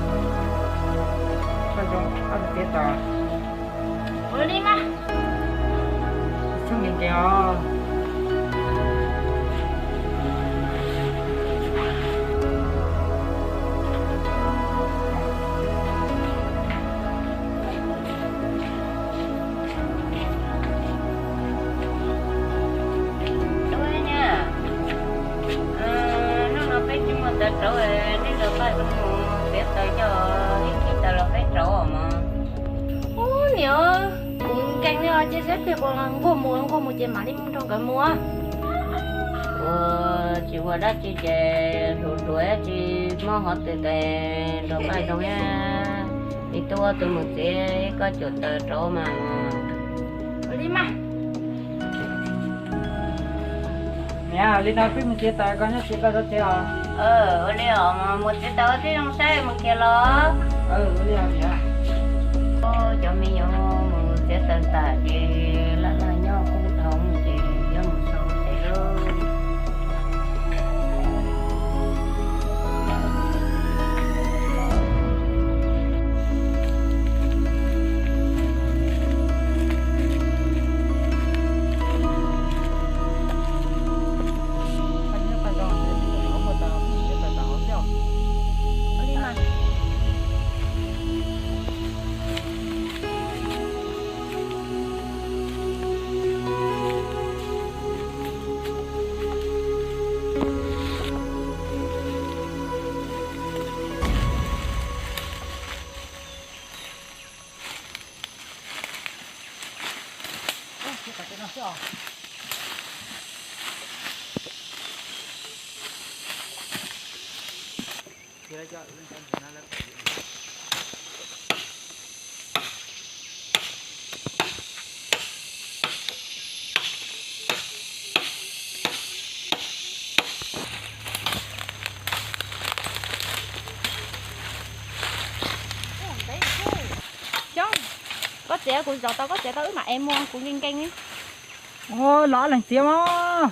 koj zoo ob tug txiav taws. Ua li mas. Txhob nkees nkees os. Hnub no peb tsis muaj taws rauv, nej los pab mus txiav taws coj ib khib taws los peb rauv os mog. Ub niam, kuv nkees li os, ces saib pliag puas nquag mus, nquag mus ces mam li mus nrog nkawd mus. Ua tsis ua dab tsi ces hluas hluas tsis mob qhov twg ces nrog pab zoo thiab, ib tug ob tug mus txiav, koj cuam taws rauv mas. Ua li mas. Niam, li no peb mus txiav taws, koj nyob tsev koj txhob txiav os. Ua li os, mus txiav taws tib zoo saib mus kiag los. Ua li os niam. Cov me nyuam mus txiav taws tas ces laj laj nyob kuj dhau ces yuav mus sau tes lauj. Coob, koj txiav kuv zov tau, koj txiav tau wb mam ev mus, kuv nkees nkees li. Los ob leeg txiav mog.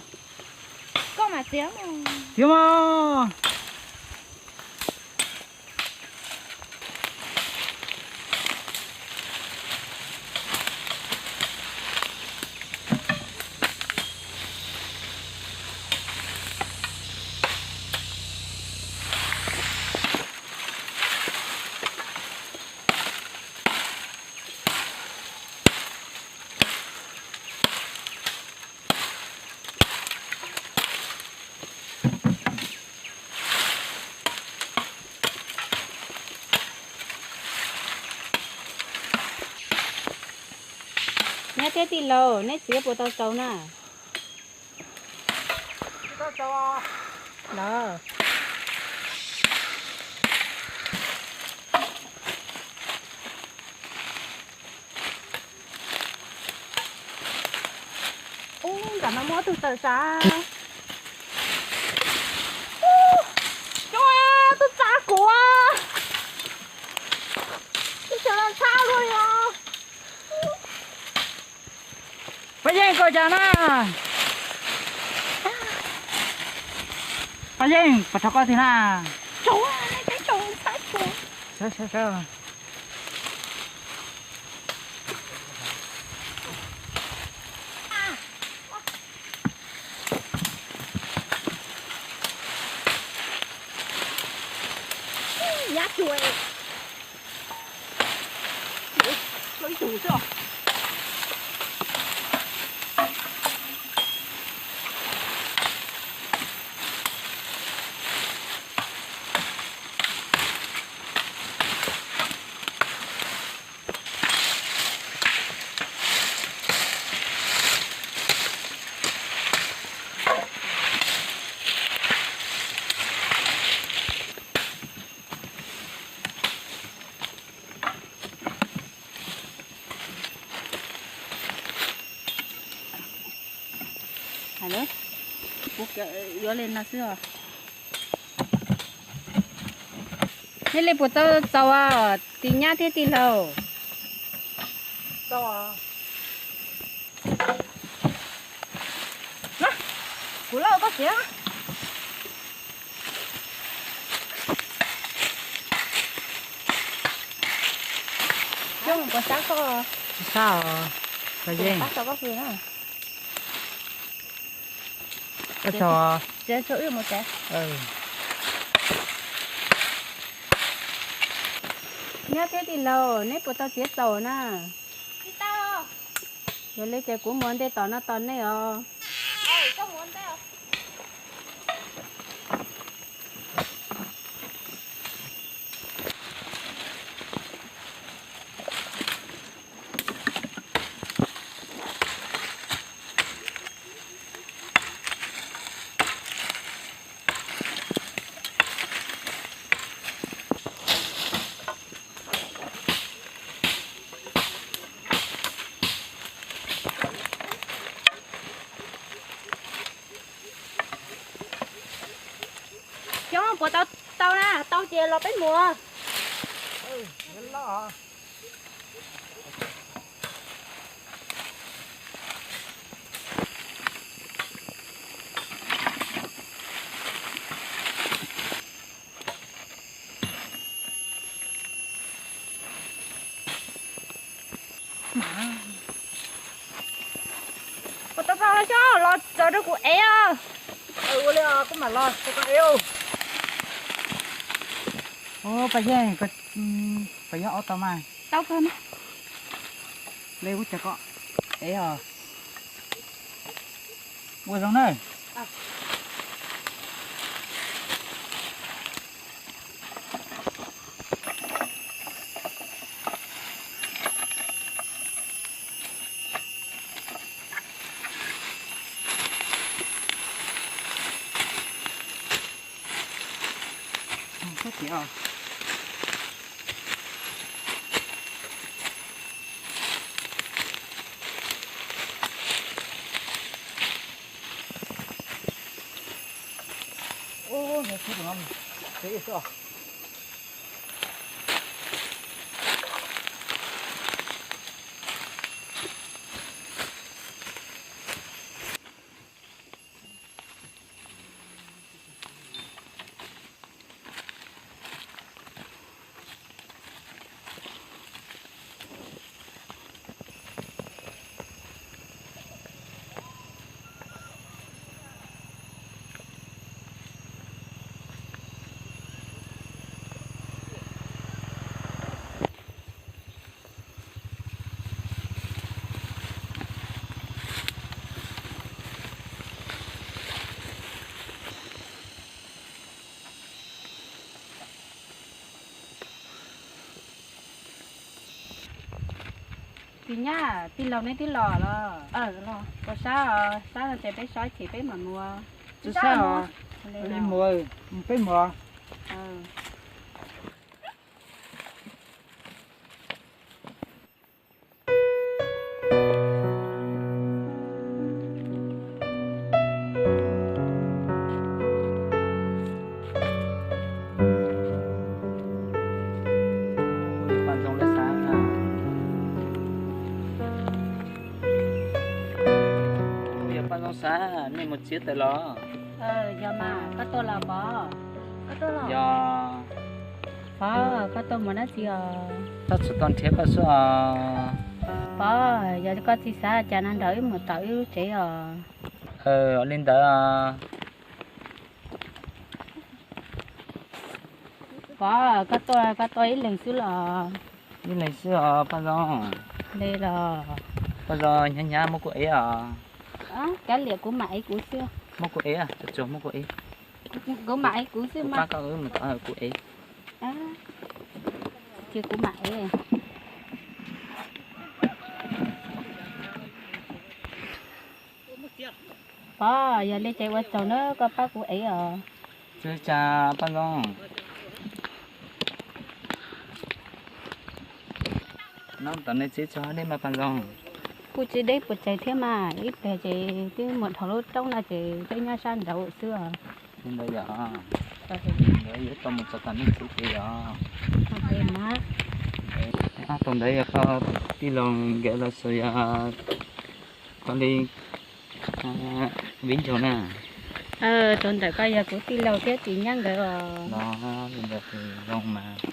Koj mam txiav. Txiav mog. Nyab thiab tij laug, neb txiav puas tau txaus na? Los. Ub, nram no muaj tug tawm sav. Ub, cov, tub txab kuv, tub txab tshaj luaj li os. Paj Yeej, koj cas na? Paj Yeej, puas rau koj tiag na? Nyab tsuag. Yuav li no xwb os. Neb li puas tau txaus, tij nyab thiab tij laug? Kuv lauj, koj txiav. Coob, puas sab koj? Sab os, Paj Yeej. Sab tau koj hws na. Koj tso. Txiav tso wb mus tsev. Nyab thiab tij laug, neb puas tau txiav txaus na? Yog li ces kuv mus ua ntej tom no tos nej os. Coob, puas tau, tau na, tau ces los peb mus. Puas tau tau xyov los txaws rau kuv ev os. Ua li os, kuv mam los txaws koj ev. Paj Yeej, Paj Yeej, ob tau mas. Tau kawg mas. Li kuv txaws koj ev os. Ua zoo na. Koj txiav Txiv Nyab, tij laug neb twb los los? Puas sab os? Sab no ces peb sab ces peb mam mus. Tsis sab os, peb mus. Paj Ntxoog lawv xav. Yog Paj Ntxoog xav nej mus txiav taws los? Yog mas, koj tuaj los Pov? Yog. Pov, koj tuaj mus dab tsi os? Tab txhum tau nrhiav koj xwb os. Pov, yog koj tsis xav cas no nrog wb mus tom wb lub tsev os. Li ntawd. Pov, koj tuaj, koj tuaj ib leeg xwb los? Ib leeg xwb os Paj Ntxoog. Li los? Paj Ntxoog hnyav hnyav muab kuv ev os. Kav liam, kuv mam ev kuv xwb. Muab kuv ev, tsuag tsuag muab kuv ev. Kuv mam ev kuv xwb mas. Pab koj wb mus tom kuv ev. Ces kuv mam ev. Pov, yog li ces ua tsaug na, koj pab kuv ev os. Tsis ua cas Paj Ntxoog. No tom nej txiv txog deb mas Paj Ntxoog. Kuj tsis deb puas tsawg thiab mas, ib pliag ces twb mus dhau lub roob no ces peb nyob sab nraud xwb os. Li ntawd yog, ntawd yuav tau mus txog tom nej txiv ces yog. Ob tug ntawd yog koj tij laug nkawd los xyov yog koj li viv ncaus na? Tus ntawm ko yog kuv tij laug thiab txiv nyab nkawd os. Los li ntawd ces zoo mas.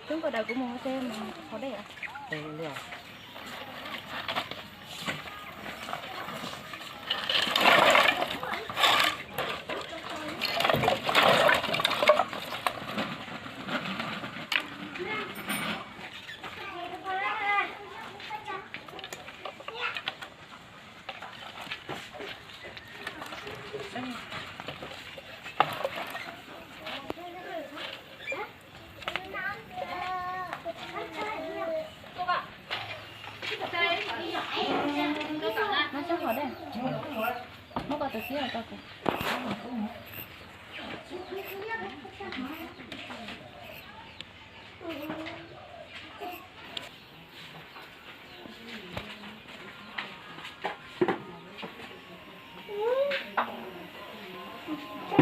Twb koj daws kuv mus ua teb mus haus dej os.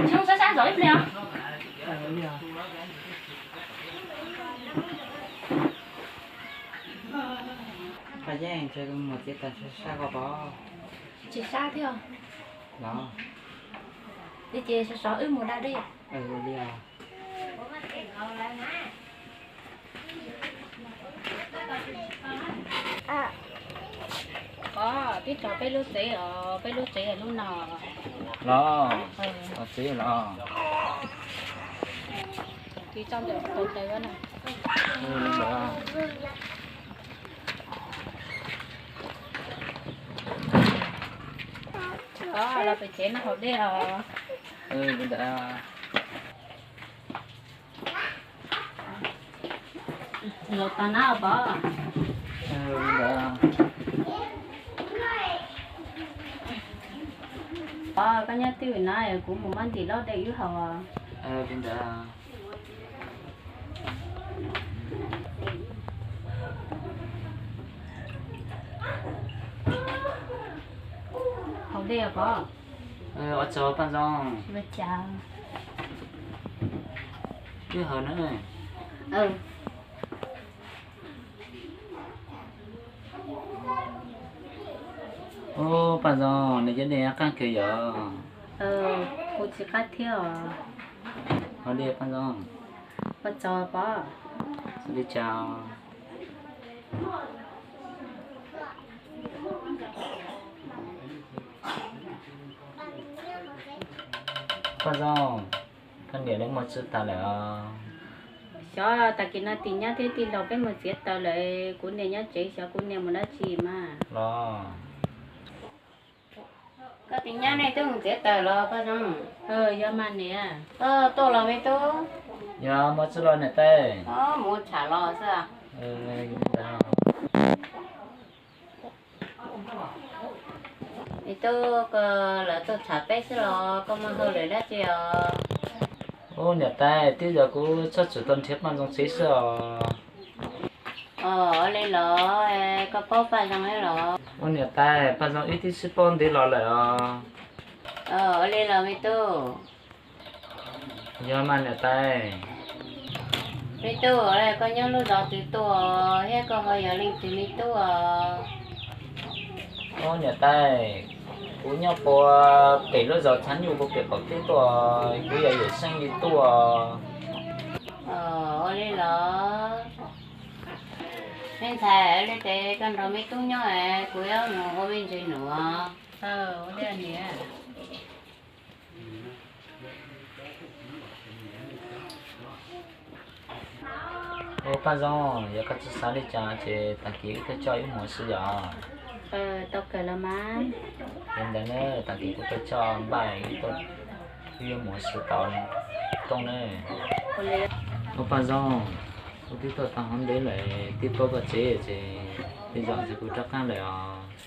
Xyoo sab sab ntxov ib pliag. Paj Yeeb, ntshe mus txiav taws sab sab ko pov. Tsis sab thiab. Los. Li ces sov sov wb mus da dej. Li os. Os, peb tso peb lub tsev os, peb lub tsev lub no. Los, tsev los. Kis tso ntawm kaum tawm na. Os, los pem tsev no haus dej os. Los tag na Pov. Pov, koj nyob twj ywm na, kuv mus muab ntim lauj dej wb haus. Haus dej Pov. Ua tsaug Paj Zoo. Twb haus na. Ub, Paj Zoo, nws cov dej qaab kawg yom. Kuv tsis qab thiab os. Haus dej Paj Zoo. Ua tsaug Pov. Li cas? Paj Zoo, koj niam lawv mus tsi tas lawm os? Xyov, tag kis no tim nyab thiab tij laug peb mus txiav taws lawm, kuv niam nyob tsev, xyov kuv niam mus dab tsi mas. Los, koj tim nyab nej twb mus txiav taws los Paj Zoo? Yog mas niam. Tuaj los me tub? Yog, mus tsi los niam tais? Mus tsham los xwb. Me tub, koj lawv tuaj tsham peb xwb los koj muaj hauj lwm dab tsi os? Ub niam tais, twb yog kuv txhob txwm tau nrhiav Paj Zoo tsev xwb os. Ua li los koj paub Paj Zoo los? Ub niam tais, Paj Zoo wb twb sib paub ntev los lawm os. Ua li los me tub? Yog mas niam tais. Me tub, koj nyob lub zos twg tuaj thiab koj ho yog leej twg me tub os? Ub niam tais, kuv nyob puag pem lub zos Txhab Nyuj puag pem qaum teb tuaj, kuv yog Yawm Xeeb li tuaj. Ua li los? Me ntxhais, ua li ces koj nrog me tub nyob, kuv yuav mus ua me ntsis num. Ua Paj Zoo, yog koj tsis xav li cas ces tag kis wb tuaj coj wb mus xwb yom. Tau kawg los mas. Yog ntawd na, tag kis kuv tuaj coj npaj wb tuaj, wb yuav mus xwb tau tooj na. Ua Paj Zoo, kuv twb tuaj tau hov ntev lawm, twb paub koj tsev ces tej zaum ces kuv rov qab lawm os.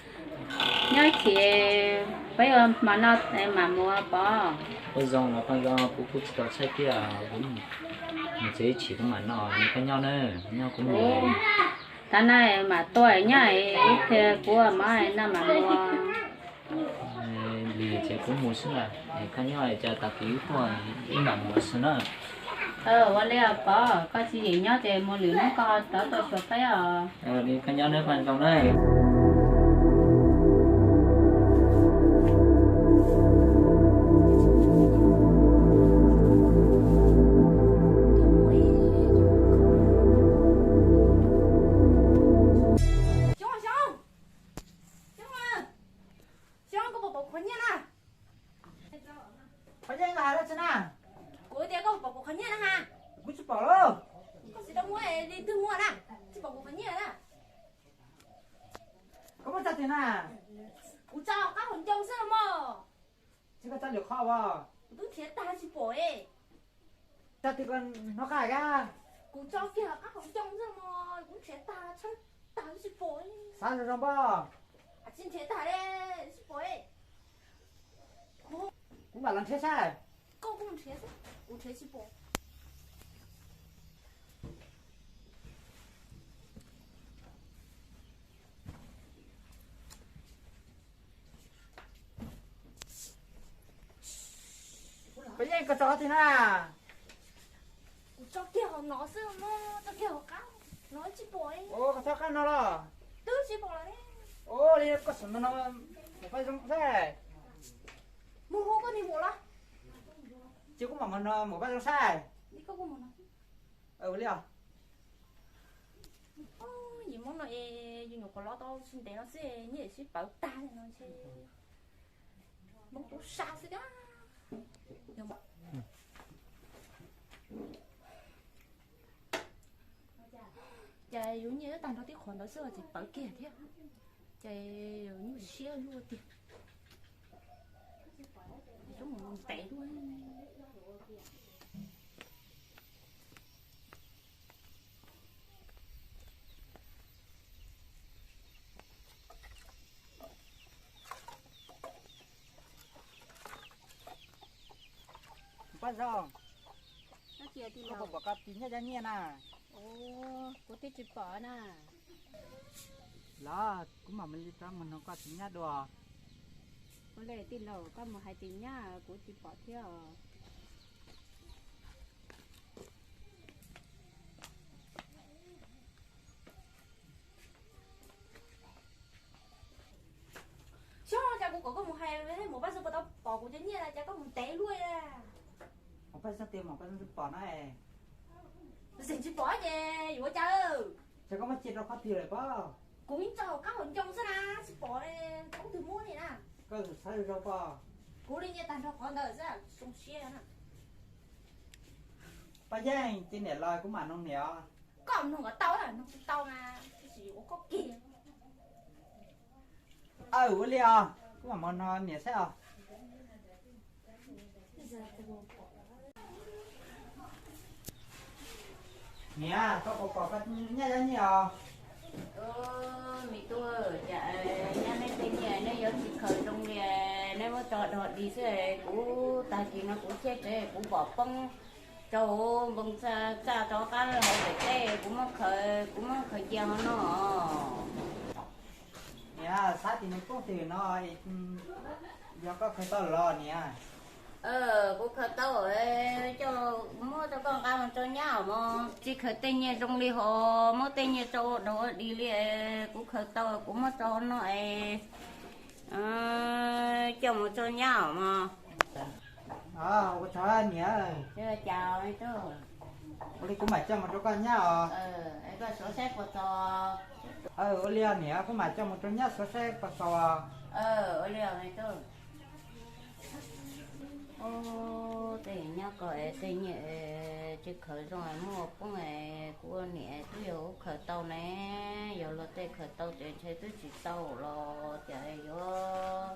Nyob ib chim peb ua hmo noj mam mus Pov. Ua zoo los Paj Zoo, kuv kuj tsis tau tshaib tiag, kuv mus tsev ib chim kuv mam noj, nws koj nyob na, nyob kuv mus. Tav no mam tuaj nyob ib pliag kuv ua mov noj mam mus. Li ces kuv mus xwb na, koj nyob ces tag kis wb tuaj wb mam mus xwb na. Ua li Pov, koj tswv yim nyob ces mus lwm hnub koj rov tuaj xyuas peb os. Li koj nyob nawb Paj Zoo na. Xyoob, Xyoob, Xyoob, koj puas pom kuv qhov nyiaj na? Qhov nyiaj koj hais dab tsi na? Kuv tias koj puas pom kuv qhov nyiaj na ha? Kuv tsis pom lauj. Koj tsis tau muab li twg muag na, tsis pom kuv qhov nyiaj na. Koj muab tso twg na? Kuv tso qab hauv ncoo xwb los mog. Tsis koj tso lwm qhov as? Kuv twb nrhiav tag tsis pom e. Tso twg koj hnov qab hais? Kuv tso kiag qab hauv ncoo xwb mog, kuv nrhiav tag tshawb tag tsis pom. Xav zoo zoo npaj. Tsis nrhiav tag li, tsis pom e. Kuv mam los nrhiav saib. Koj kuj nrhiav xwb, kuv nrhiav tsis pom. Koj yeej koj tso qhov twg na? Kuv tso kiag hauv no xwb, tso kiag hauv qab no tsis pom. Koj tso qab no los? Twb tsis pom li. Ua li koj saum no no, mus Paj Zoo saib. Mus hu koj niag muam los? Ces kuv mam mus no mus Paj Zoo saib. Ua li os. Yim Hmoob no es yus nyuam qhuav los tau tsis ntev no xwb nyiaj sib pawv tag li no ntshe Hmoob tub sab xwb thiab. Ces yus nyiaj tag nrho tib qhov ntawd xwb los tsis pawv kiag thiab. Ces yus nyuaj siab luaj tiag. Coj mus ntev luaj. Paj Zoo, koj puas pom koj tus nyiaj cov nyiaj na? Kuv twb tsis pom na. Los kuv mam li rov mus nug koj tus nyiaj dua. Ua li tij laug, koj mus hais tus nyiaj kuv tsis pom thiab os. Xyov cas kuv kom koj mus hais, Maum Paj Xeeb puas tau pom kuv cov nyiaj, cas koj mus ntev luaj. Maum Paj Xeeb tias Maum Paj Xeeb tsis pom na. Tseem tsis pom ces yuav ua cas? Cas koj muab cia rau qhov twg lawm pob? Kuv yeej tso hauv qab hauv ncoo xwb na, tsis pom, ub twg muab li na. Koj saib zoo pob. Kuv li nyiaj tag nrho qhov ntawd xwb, zoo siab na. Paj Yeej, cia niam los kuv mam nug niam os. Koj nug kom tau, nug tsis tau mas tab sis yuav ua koj kiag. Aw, ua li os, kuv mam mus nug niam saib os. Niam, koj puas pom koj nyiaj cov nyiaj os? Me tub, cas nyob neb tej nyiaj neb yuav tsis khaws zoo li, neb muab tso dog dig xwb. Kuv tag kis no kuv cheb tsev kuv pom poob rau hauv npoo txaj rov qab hauv pem teb, kuv muab khaws, kuv muab khaws cia hauv no. Niam, xav tias nws poob twg no, yog koj khaws tau los niam? Kuv khaws tau, coj muab rau koj nqa mus rau nyab os mog. Tsis khaws tej nyiaj zoo li hos, muab tej nyiaj tso ua dog ua dig li. Kuv khaws tau kuv muab tso no es coj mus rau nyab os mog. Ua tsaug niam. Ua li kuv mam coj mus rau koj nyab os. Koj suav saib puas txaus. Ua li niam, kuv mam coj mus rau nyab suav saib puas txaus. Ua li os me tub. Tej nyob ko es tej nyiaj es tsis khaws zoo es muaj poob es kuv niam twb yog kuv khaws tau ne. Yog luag tej khaws tau ces ntshe twb tsis tau los ces yuav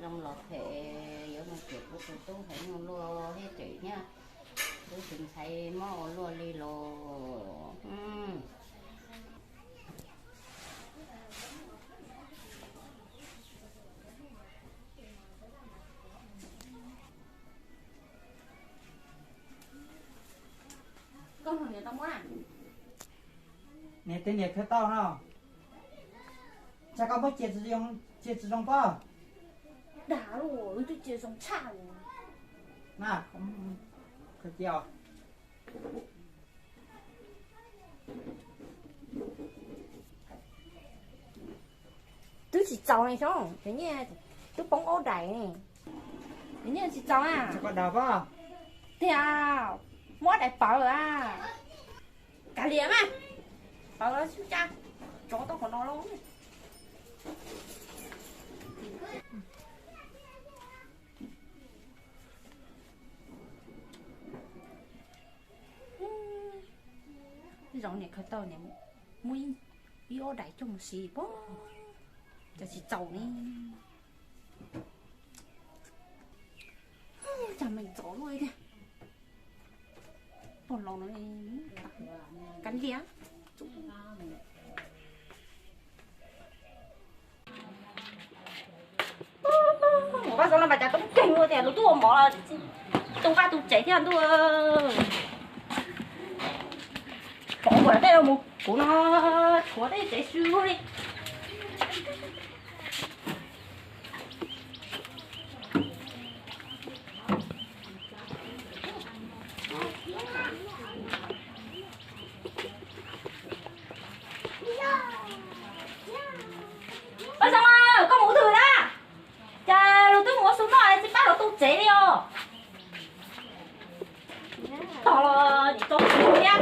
zoo los phem, yuav mus cem kuv tus tub haiv nyuj luaj thiab ces nyab twb tsis ntxhais mob ua luaj li los. Koj niam tau muab na. Niam tias niam khaws tau no. Cas koj muab cia tsis zoo pob? Dag lawm, wb twb cia zoo tshaj li. Na, khaws cia os. Twb tsis txaus ne, xyov, twb poob ob daim ne. Nyiaj tsis txaus na. Koj dag pob. Tiag, muab daim pawv a. Kav liam mas, pawv los xyov cas tsov tau qhov no los. Zaum niam khaws tau niam muab ib ob daim coj mus siv pob, cas tsis txaus ne. Cas meem txom luaj tiag. Pog laus no kav liam. Mus koj zoo no mas cas toob keeg ua tias lus tub ua mov los tu qab tu tsev thiab ntuj. Pov ua tej mus kuv no tshuav tej tsev xwb li. Paj Xeeb, koj mus ua twg na? Cas lus twb mus ua su noj tsis pab lawv tu tsev li os? Tog los tsis tau kuv thiab.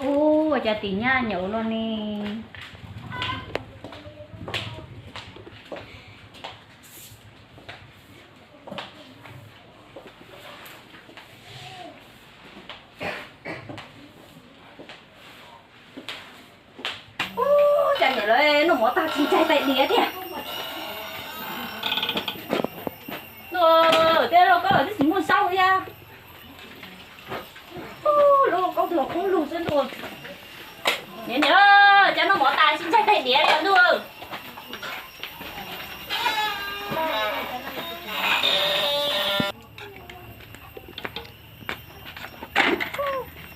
Ua cas tim nyab nyaum ua luaj ne? Ub, cas niam lawv noj mov tag tsis ntsaig tais diav thiab. Ntuj, tej lauj kaub lawm twb tsis muaj zaub thiab. Ub, lub lauj kaub twb los kub lug xwb ntuj. Niam, niam, cas noj mov tas tsis ntsaig tais diav li ntuj.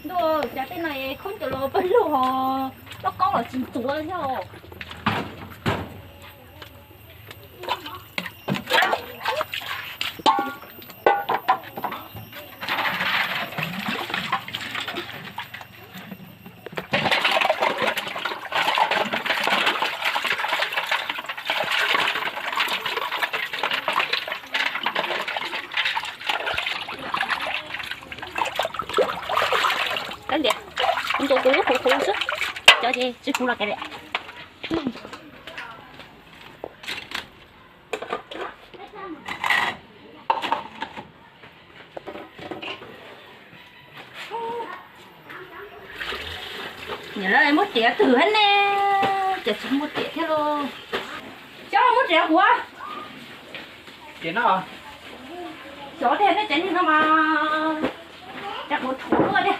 Ntuj, cas tej no khaub ncaws los pawg lug ho, lauj kaub los tsis ntxuav thiab os. Kab liam, kuv ntuas kuv lub qhuv qhuv xwb, cov ces tsis qhuv los kav liam. Niam lawv muab riam twg thiab ne, ces tsis muaj riam thiab lauj. Xyov muab riam kuv. Riam no, xyov tiag nej tsev neeg no mas, cas kuv thuam luaj tiag.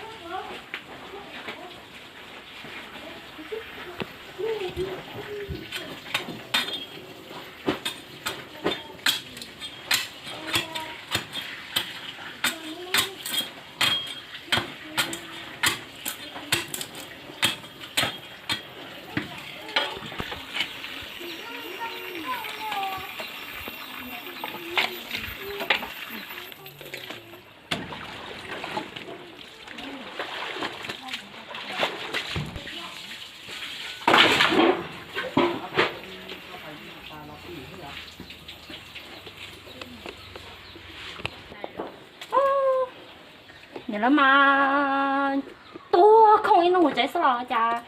Niam lawv mas tuag khoom ib hnub tsev xwb los cas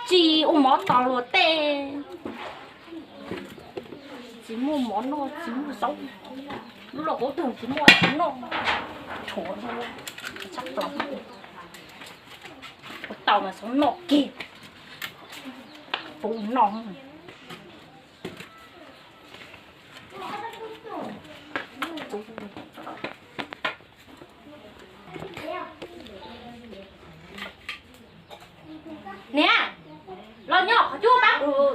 tsis ua mov tos luag tej. Tsis muaj mov noj tsis muaj zaub, lub lauj kaub twg tsis muaj tsis noj, tshuav tshaj plaws. Ua tau mas xyov noj kiag, puv noj. Niam, los nyob qhov cub pab kuv.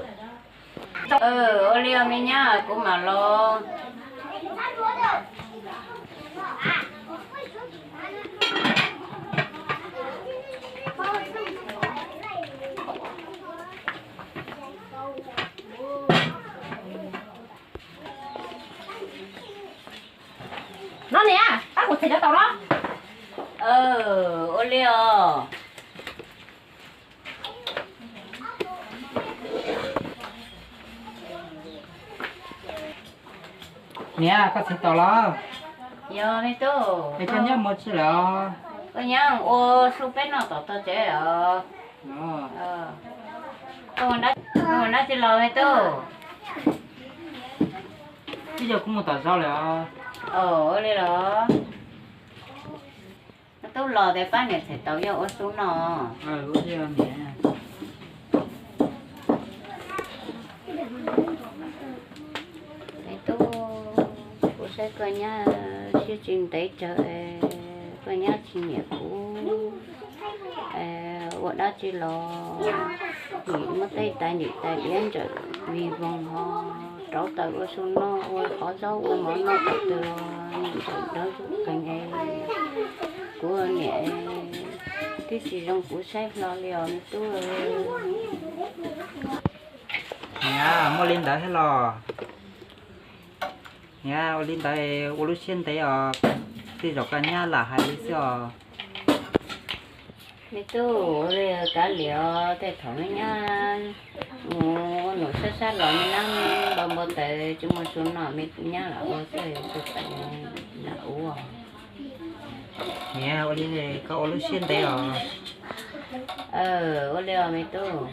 Ua li os me nyab, kuv mam los. No niam, pab kuv txiav cov taum no. Ua li os. Niam, koj txiav taum los? Yog me tub. Es koj nyob mus tsi lawm? Koj nyob ua su peb noj tom tog tsev os. Koj ua dab tsi los me tub? Twb yog kuv mus tom zos lawm os. Ua li los. Tub los tias pab niam txiav taum yog ua su noj. Me tub, kuv saib koj nyab siab tsis ntev tsawg, koj nyab tsis nyiam kuv, ua dab tsi los nim muab tej tais ntim tais diav ntsawm vig voog ho rauv taws ua su noj, ua qhov zaub ua mov noj thaum twg los nim ntsawm dawb qees es kuv niam twb tsis zoo kuv saib hlo li os me tub. Niam, muaj li ntawd thiab los? Niam, ua li ntawd ua lub siab ntev os, tej zaum koj nyab lam hais li xwb os. Me tub, ua li kav liam os, tej thaum me nyab mus ua num sab sab los me nyab npau npau taws tsis muaj su noj, me nyab lam ua xwb, lam ua. Niam, ua li koj ua lub siab ntev os. Ua li os me tub.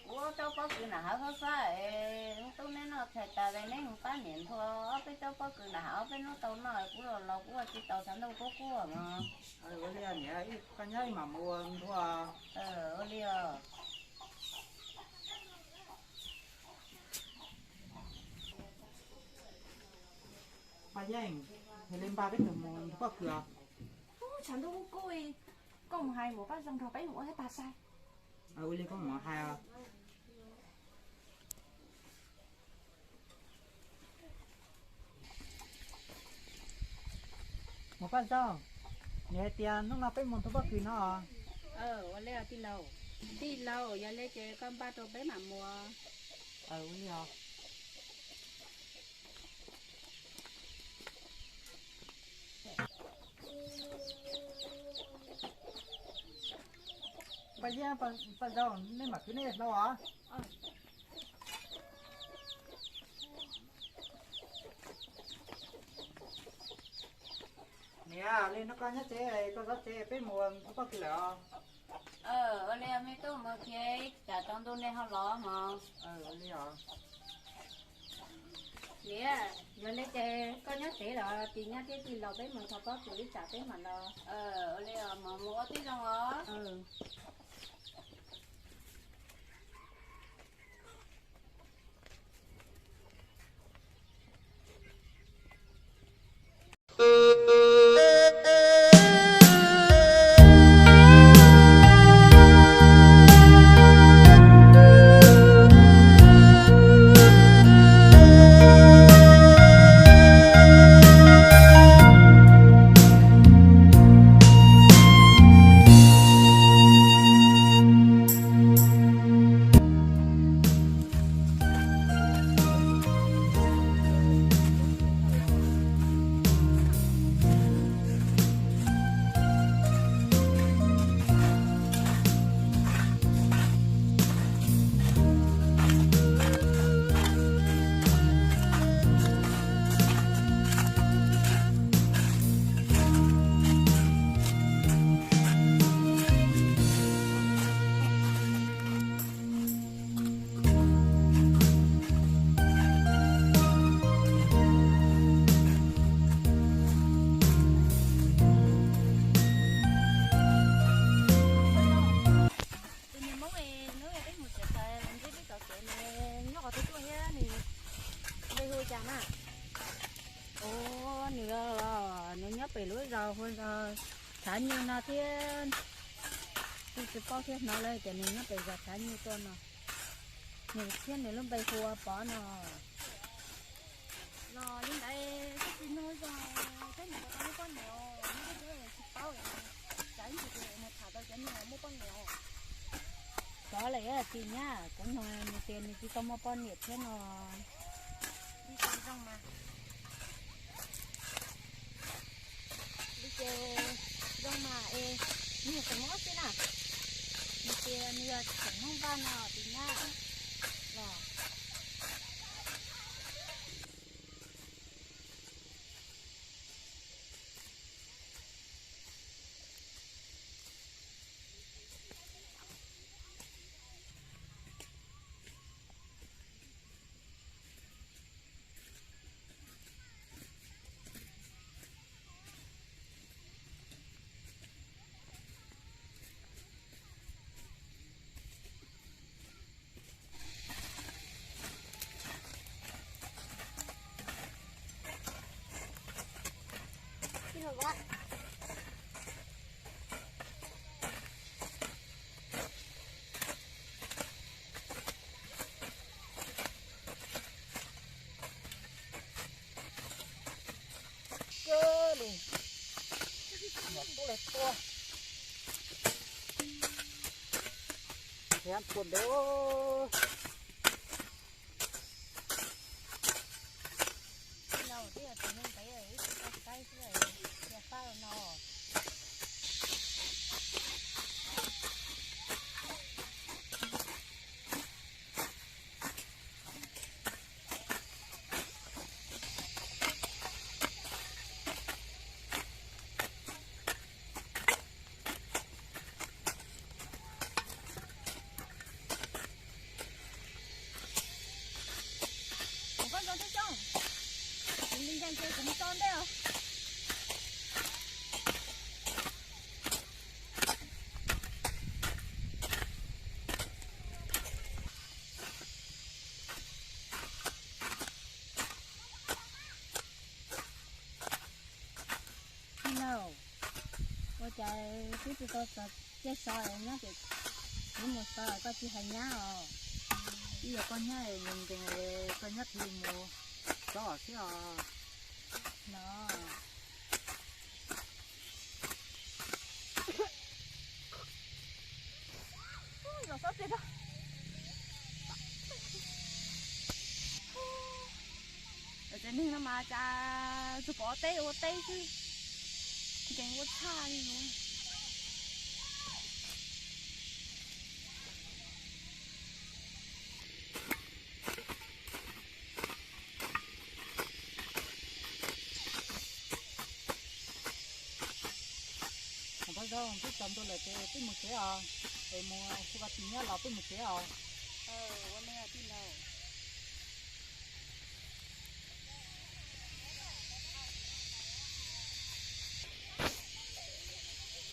Kuv ua tau pob kws nram hav xwb xwb es tub neb noj tshais tas es neb mus pab niam nthua ob peb tsob pob kws nram hav ob peb hnub tau noj, kuv los los kuv ua tsis tau, tshav ntuj kub kub no. Ua li niam, koj nyob ib mam mus ua nthua. Ua li os. Paj Yeej, yog li npaj peb tus mus nthua pob kws os. Tshav ntuj kub kub, koj mus hais Muam Paj Zoo nrog peb mus ua thiab tag sai. Ua li koj mus hais os. Muam Paj Zoo, nws hais tias hnub no peb mus nthua pob kws no. Ua li tij laug, tij laug, yog li ces koj npaj rau peb mam mus. Ua li os. Paj Yeej, Paj Zoo, nej mam kwv nej hlau os. Niam, li no koj nyob tsev, koj zov tsev, peb mus nthua pob kws lawm os. Ua li me tub, mus kiag tsam tsaus ntuj nej ho los mog. Ua li os. Niam, yog li ces koj nyob tsev los tis nyab thiab tij laug peb mus nthua pob kws ib tsam peb mam los. Ua li os, mam mus ua tib zoo os. Tus niag Hmoob es hnub peb mus txiav taws los ntsib peb tom kev mas nyob qhov twg tuaj thiab nws npe hu cas na? Ua nws, nws nyob pem lub zos hu zos Tshav Nyuj no thiab. Kuj tsis paub thiab, hnov lawv tias nws nyob pem zos Tshav Nyuj tuaj no. Nws thiab nws lub npe hu ua Pov no. Los li ntawd koj tsis nug zog thiab nws puas tau muaj poj niam os, nws twb tsis paub, tsam ib ntsis mus tham tau cov neeg muaj poj niam os. Xyov lawm tij nyab, kuv nug nws tias nws tsis tau muaj poj niam thiab no. Li ces zoo mas, li ces zoo mas es nws yog xeem Hmoob xwb na, nws tias nws yog xeem Hmoob Vaj no tij nyab los. Kawg li, nyuam tub lawv tua, thiab tua ntev. Tij laug twb yog tus neeg pem ib tug tau saib xwb, yog fab no. Ntej os. Tij laug, ua cas twb tsis tau txog caij sov nyob ces twb mus sov, koj tsis hais nyab os? Ib yog koj nyab nkees nkees, koj nyab thiaj mus sov xwb os. No. Ub, zaum sab tes rau. Tsev neeg no mas cas tsuas pom teb ua teb xwb, nkees ua tshaj li no. Hos pab zaub, peb txog ntua lawm ces peb mus tsev os. Es mus hu koj tij nyab los peb mus tsev os. Ua li tij laug.